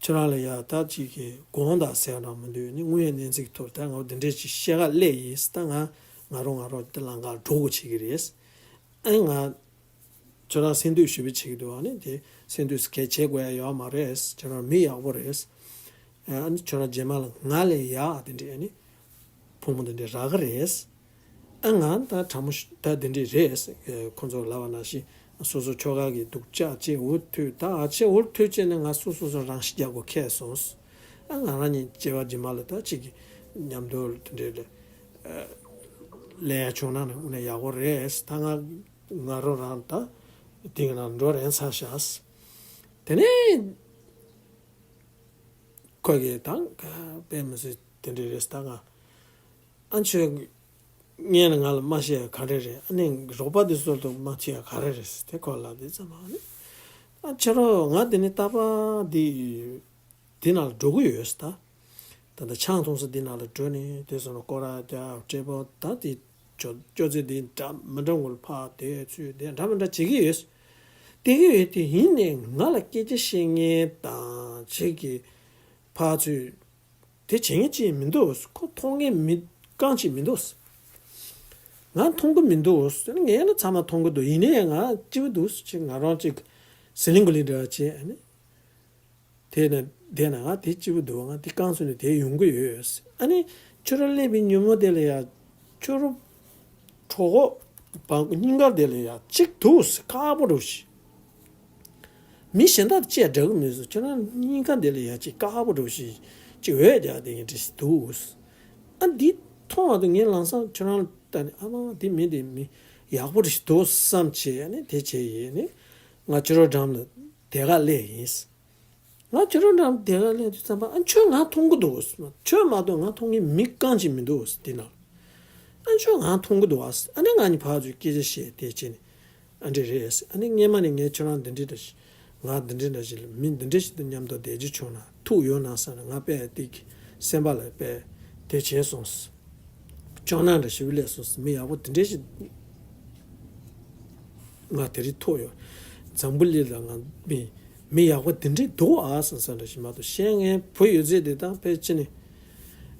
ཁྱོད་རང་ལ་ཡ་ད་ཅིག་གི་དགོངས་དག་ཟེར་ན་མི་འདུག་ནི་དངོས་ཡོད་གནས་ཚུལ་གྱི་ཐོག་ད་ང་འདི་འདྲས་ཅིག་བཤད་ག་སླེབས་ཡིན་ད་ང་ང་རང་ང་རང་འདི་ལ་ང་འགྲོ་དགོས་བྱེད་ཀྱི་རེད། ཨེ་ང་ཁྱོད་རང་སེམས་སྡུག་ཞེ་པོ་བྱེད་ཀྱི་འདུག་ཨ་ནི་དེ་སེམས་སྡུག་གས་བྱེད་དགོས་ཡ་ཡོད་མ་རེད། ཁྱོད་རང་མི་ཡག་པོ་རེད། ཨ་ནི་ཁྱོད་རང་རྗེས་མ་ལ་ང་ལས་ཡག་དེ་འདྲས་ཨ་ནི། ཕུང་པོ་འདི་འདྲའི་རག་གི་རེད། ཨ་ང་ད་དྲང་མོ་ཤ་ད་འདི་འདྲའི་རེད། ཁོ་ཚོ་ལབ་པ་ནང་བཞིན་སོ་སོ་ཁྱོ་ག་གི་སྡུག་ཅག་ཅེས་འུ་ཐུག་ད་ཨ་ཅེ་འུ་ཐུག་ཅེས་ནས་ང་སོ་སོ་སོ་རང་ཤི་རྒྱག་དགོས་ཁེལ་སོང་། ཨ་ང་རང་གཉིས་སྐྱེ་བ་རྗེས་མ་ལ་ད་ཅིག་གི་མཉམ་དུ་འདི་འདྲའི་ལས་ལས་ཡ་བྱུང་ན་ནི་དངོས་གནས་ཡག་པོ་རེད། ད་ང་ང་རང་རང་ད་དེ་ག་ན་འགྲོ་རན་ཚར་ཤག་དེ་ནས་ཁོ་གིས་ད་དཔེ་མི་སྲིད་དེ་འདྲའི་རེད་ད་ང་། ཨ་ཁྱོད་ངས་ནི་ང་ལ་མ་བཤད་ཡ་ག་རེ་རེད། ཨ་ནི་རོགས་པ་འདི་ཚོ་ལ་མ་བྱེད་ཡ་ག་རེ་རེད་དེ་ཁོ་ལ་འདི་ཙམ་ཨ་ནི། ཨ་ཁྱེད་རང་ང་འདི་ནི་རྟག་པར་འདི་འདི་ནང་ལ་འགྲོ་གི་ཡོད་ད། ད་ལྟ་ཆང་འཐུང་ས་འདི་ནང་ལ་འགྲོ་ནས་དེ་སོང་ན་སྐོར་ར་རྒྱག་སྤྲེལ་པོ་ད་འདི་ཅོ་ཅོ་ཚེ་འདི་འདྲ་མི་འདྲ་ངོ་ལ་ཕར་དེ་ཚུར་དེ་འདྲ་མི་འདྲ་བྱེད་ཀྱི་ཡོད། བསྡད་ཀྱི་ཡོད་དེ་ཡིན་ནས་ང་ལ་སྐད་ཆ་བཤད་མཁན་དང་ཁྱེད་ཀྱི་ཕར་ཚུར། དེ་བྱེད་མཁན་ཅིག་མི་འདུག་ཁོ་མཐོང་མཁན་མི་རྐང་ཅིག་མི་འདུག་ང་མཐོང་གི་མི་འདུག་ངས་ནི་ཚང་མ་མཐོང་གི་འདུག་ཡིན་ནའི་ང་སྐྱིད་པོ་འདུག་ཅིག་ང་རང་ཅིག་ཟི་ལིང་གི་ལི་འདྲ་བྱས་ཨ་ནི། དེ་ནི་དེ་ན་ང་དེ་སྐྱིད་པོ་འདུག་ང་དེ་རྐང་ཚུགས་ནས་དེ་ཡོང་གི་ཡོད། ཨ་ནི་ཁྱོད་རང་སླེབས་པའི་ཉིན་མོ་དེ་ལ་ཡ་ཁྱོད་རང་གྲོད་ཁོག་སྙིང་ག་དེ་ལ་ཡ་གཅིག་འདུག་དཀར་པོ་འདུག་ཤི། མི་གཞན་དག་ཅེས་འདྲ་གི་མི་སུ་ཁྱོད་རང་སྙིང་ག་འདི་ལ་ཡ་ཅིག་དཀར་པོ་འདྲ་ཞིག་ཅིག་འོད་རྒྱག་དེ་ཡིན་འདྲ་ཞིག་འདུག་ཨ་འདི་མཐོང་བ་དུ་ངའི་ལང་སང་ཁྱོད་རང་ལ་ལྟ་ནས་ཨ་མ་འདི་མི་འདི་མི་ཡག་པོ་འདྲ་ཞིག་འདུག་བསམ་བྱས་ནས་དེ་བྱས་ཡིན་ནས་ང་ཁྱོད་རང་འགྲམ་ལ་དེ་ག་སླེབས་ཡིན། ང་ཁྱོད་རང་འགྲམ་དེ་ག་སླེབས་དུས་ཙམ་པ་ཨ་ཁྱོད་ང་མཐོང་གི་འདུག་ཟེར། ཁྱོད་མ་གཏོགས་ང་མཐོང་མཁན་མི་རྐང་གཅིག་མི་འདུག་ཟེར། དེ་ན་ཨ་ཁྱོད་ང་མཐོང་གི་འདུག་ཨ་ཟེར། ཨ་ནི་ང་གཉིས་ཕར་ཚུར་སྐད་ཆ་བཤད་དེ་བྱས་ནས་ཨ་འདྲ་རེད་ཟེར། ཨ་ནི་སྔས་མ་ནས་ངས་ཁྱོད་རང་འདི་འདྲ་འདྲ་ཞིག་ང་འདི་འདྲ་འདྲ་ཞིག་ལ་མི་འདི་འདྲ་ཞིག་དང་མཉམ་དུ་བསྡད་རྒྱུ་བྱུང་ན་ཐུག་ཡོད་ན་བསམ་ནས་ང་དཔེ་དེ་སེམས་པ་ལ་དཔེ་དེ་བྱས་སོང་ཟེར། སྐྱོ་སྣང་འདྲ་ཞིག་སླེབས་སོང་ཟེར། མི་ཡག་པོ་དེ་འདྲ་ཞིག་ང་དེ་རིང་ཐུག་ཡོད། འཛམ་བུ་གླིང་ལ་ང་མི་མི་ཡག་པོ་དེ་འདྲ་འདུག་ཨ་བསམ་བསམ་འདྲ་ཞིག་མ་གཏོགས། བཤད་མཁན་བུ་ཡོད་ཚད་དེ་དང་ཕལ་ཆེར་ནི་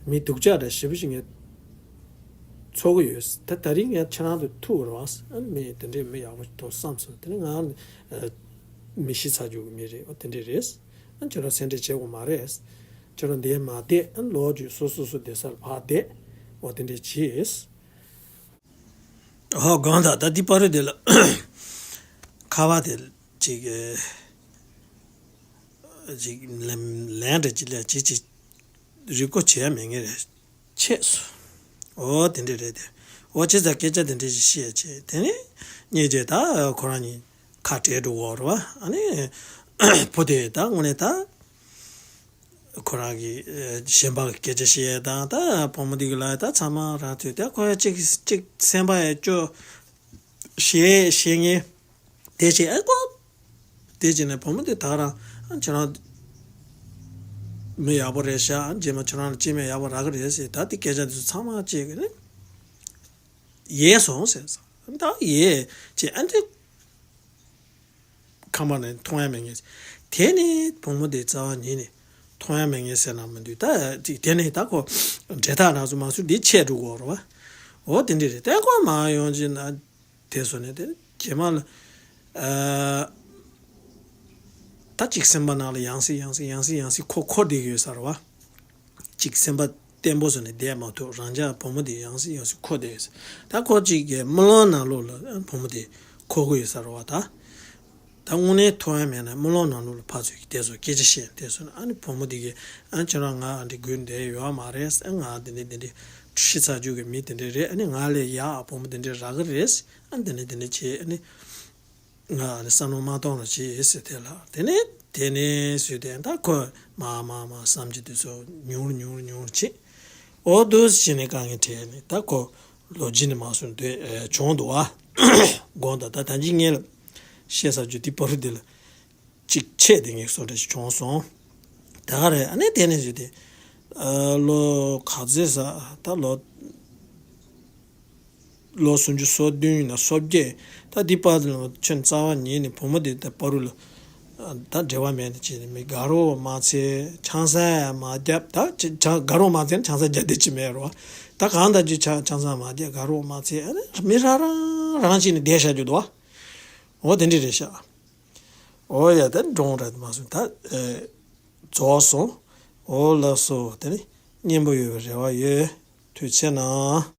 མི་སྡུག་ཅག་འདྲ་ཞེ་པོ་ཞིག་ངས་ཚོར་གི་ཡོད། ད་ད་རིང་ངས་ཁྱེད་རང་ཚོ་ཐུག་རོགས་ཨ། མི་དེ་འདྲའི་མི་ཡག་པོ་ཞིག་འདུག་བསམ་སོང་། དེ་ནི་ང་མི་ཤི་ཚར་རྒྱུ་གི་མི་རེད། འོ་དེ་འདྲ་རེད། ཨ་ཁྱེད་རང་སེམས་ཁྲལ་བྱེད་དགོས་མ་རེད། ཁྱེད་རང་འདིར་མ་བསྡད། ཨ་ལོག་རྒྱུ་སོ་སོ་སོ་བསྡད་སར་ཕར་བསྡད། འོ་དེ་འདྲ་བྱེད། ཨོ་དགོངས་དག་ད་འདི་པར་རིས་དེ་ལ་ཁ་པར་དེ་ཅིག་ཅིག་ལན་ལན་འདྲ་ཅིག་ལས་ཅིག་ཅིག་རིག་པ་བྱས་ཡ་མེད་ངེས་རེད། ཆད་སོང་། ཨོ་དེ་འདྲ་རེད་དེ། ཨོ་བྱས་ཙང་སྐད་ཆ་དེ་འདྲ་ཞིག་བཤད་བྱས། དེ་ནས་ཉེ་རྗེས་ད་ཁོ་རང་གཉིས་ཁ་བྲལ་འགྲོ་གི་ཡོད་རེད་བ། ཨ་ནི་བུ་དེ་ད་དངོས་གནས་ད། ཁོ་རང་གིས་ཨེ་གཞན་པ་གི་སྐད་ཆ་བཤད་དང་། ད་བུ་མོ་འདི་གི་ལ་ད་ཚང་མ་རང་ཐོས་ཏེ། ཁོ་ཡ་གཅིག་གཅིག་སེམས་པ་ཡ་སྐྱོ་བཤད་བཤད་ངེས་དེ་བྱས། ཨེ་ཁོ་དེ་བྱས་ནས་བུ་མོ་འདི་ད་རང་ཁྱེད་རང་མི་ཡག་པོ་རེད་ཤག་རྗེས་མ་ཁྱེད་རང་ལ་སྐྱེ་དམན་ཡག་པོ་རག་གི་རེད་ཟེར། ད་དེ་སྐད་ཆ་འདི་ཚོ་ཚང་མ་བྱས་གི་ནས་ཡལ་སོང་ཟེར། ད་ཡལ་བྱས། ཨ་འདི་ཁ་པར་ནས་མཐོང་ཡ་མེད་ངེས། དེ་ནས་བུ་མོ་དེ་རྩ་བ་ཉིད་ནས་མཐོང་ཡ་མེད་ངེས་ཟེར་ན་མི་འདུག་ད་དེ་ནས་ད་ཁོ་འབྲེལ་ཐག་རང་སོ་མ་སོ་འདི་ཆད་འགྲོ་གི་ཡོད་རེད་བ། འོ་དེ་འདྲ་རེད། དེ་ཁོ་མ་ཡོང་ཅིག་ན་དེ་སོ་ནས་དེ་རྗེས་མ་ལ་ཨ་ད་ཅིག་སེམས་པ་ནང་ལ་ཡང་སེ་ཡང་སེ་ཡང་སེ་ཡང་སེ་འཁོར་འཁོར་བསྡད་ཀྱི་ཡོད་ས་རེད་བ། ཅིག་སེམས་པ་བརྟན་པོ་བཟོས་ནས་བསྡད་མ་ཐུབ། རང་ཅག་བུ་མོ་དེ་ཡང་སེ་ཡང་སེ་འཁོར་བསྡད་ཡོད་ས། ད་ཁོ་ཅིག་གི་རྨི་ལམ་ནང་ལོགས་ལ་བུ་མོ་དེ་འཁོར་གྱི་ཡོད་ས་རེད་བ། ད་ད་དངོས་གནས་ཐུག་ཡ་མེད་ན་རྨི་ལམ་ནང་ལོགས་ལ་ཕར་ཚུར་གྱི་དེ་ཚོ་སྐད་ཆ་བཤད་དེ་ཚོ་ན། ཨ་ནི་བུ་མོ་དེ་གིས་ཨ་ཁྱེད་རང་ང་ཨ་འདྲ་སྒུག་བསྡད་ཡོད་མ་རེད། ཨ་ང་དེ་འདྲ་དེ་འདྲ་ཤི་ཚར་རྒྱུ་གི་མི་དེ་འདྲ་རེད། ཨ་ནི་ང་ལས་ཡག་བུ་མོ་དེ་འདྲ་རག་གི་རེད། ཨ་དེ་འདྲ་དེ་འདྲ་བྱས། ཨ་ནི། ང་ནི་བསམ་བློ་མ་གཏོང་རོགས་བྱེད་ཟེར་དེ་ལ། དེ་ནས་དེ་ནས་སུས་དེ་ད་ཁོ་མ་མ་མ་བསམ་གྱི་དུས་ཚོད་ཉུང་ཉུང་ཉུང་བྱེད། འོ་འདུག་བྱས་ནས་དཀའ་ངལ་འཕྲད་ནས་ད་ཁོ་ལོ་རྒྱུས་ནས་མ་སོང་དུས་ཨེ་བྱུང་འདུག་ཨ། དགོངས་དག་ད་ད་ཅི་ངས་ལ་བཤད་ས་རྒྱུ་དེ་པར་དེ་ལ་གཅིག་ཆད་དེ་ངས་སོ་འདྲ་ཞིག་བྱུང་སོང་། ད་ག་རེད། ཨ་ནི་དེ་ནས་སུས་དེ་ཨ་ལོ་ག་ཚོད་ས་ད་ལོ། ལོ་སུམ་ཅུ་སོ་བདུན་ཡིན་ན་སོ་བརྒྱད། ད་འདི་པར་ལ་ཁྱོད་རྩ་བ་ཉིད་ནས་བུ་མོ་དེ་ད་པར་རིས་ལ་ད་འབྲེལ་བ་མེད་ནས་བྱས་ནས་མི་དགའ་རོགས་མ་འཚལ། ཆང་ས་ཡང་མ་བརྒྱབ། ད་ཅི་ཆང་དགའ་རོགས་མ་འཚལ་ན་ཆང་ས་རྒྱག་བསྡད་ཀྱི་མེད་རོ། ད་གང་ལྟར་ཅི་ཆང་ཆང་ས་མ་བརྒྱབ། དགའ་རོགས་མ་འཚལ། ཨ་ནི་མི་རང་རང་རང་བྱས་ནས་བསྡད་བཞག་རྒྱུ་འདུག་བ། འོ་དེ་འདྲ་རེད་ཤག་འོ་ཡ་ད་འགྲོ་ར་མ་སོང་ད་ཨེ། རྫོགས་སོང་། འོ་ལགས་སོ། དེ་ནི་སྙན་པོ་ཡོད་པའི་རེ་བ་ཡོད། ཐུགས་རྗེ་གནང་།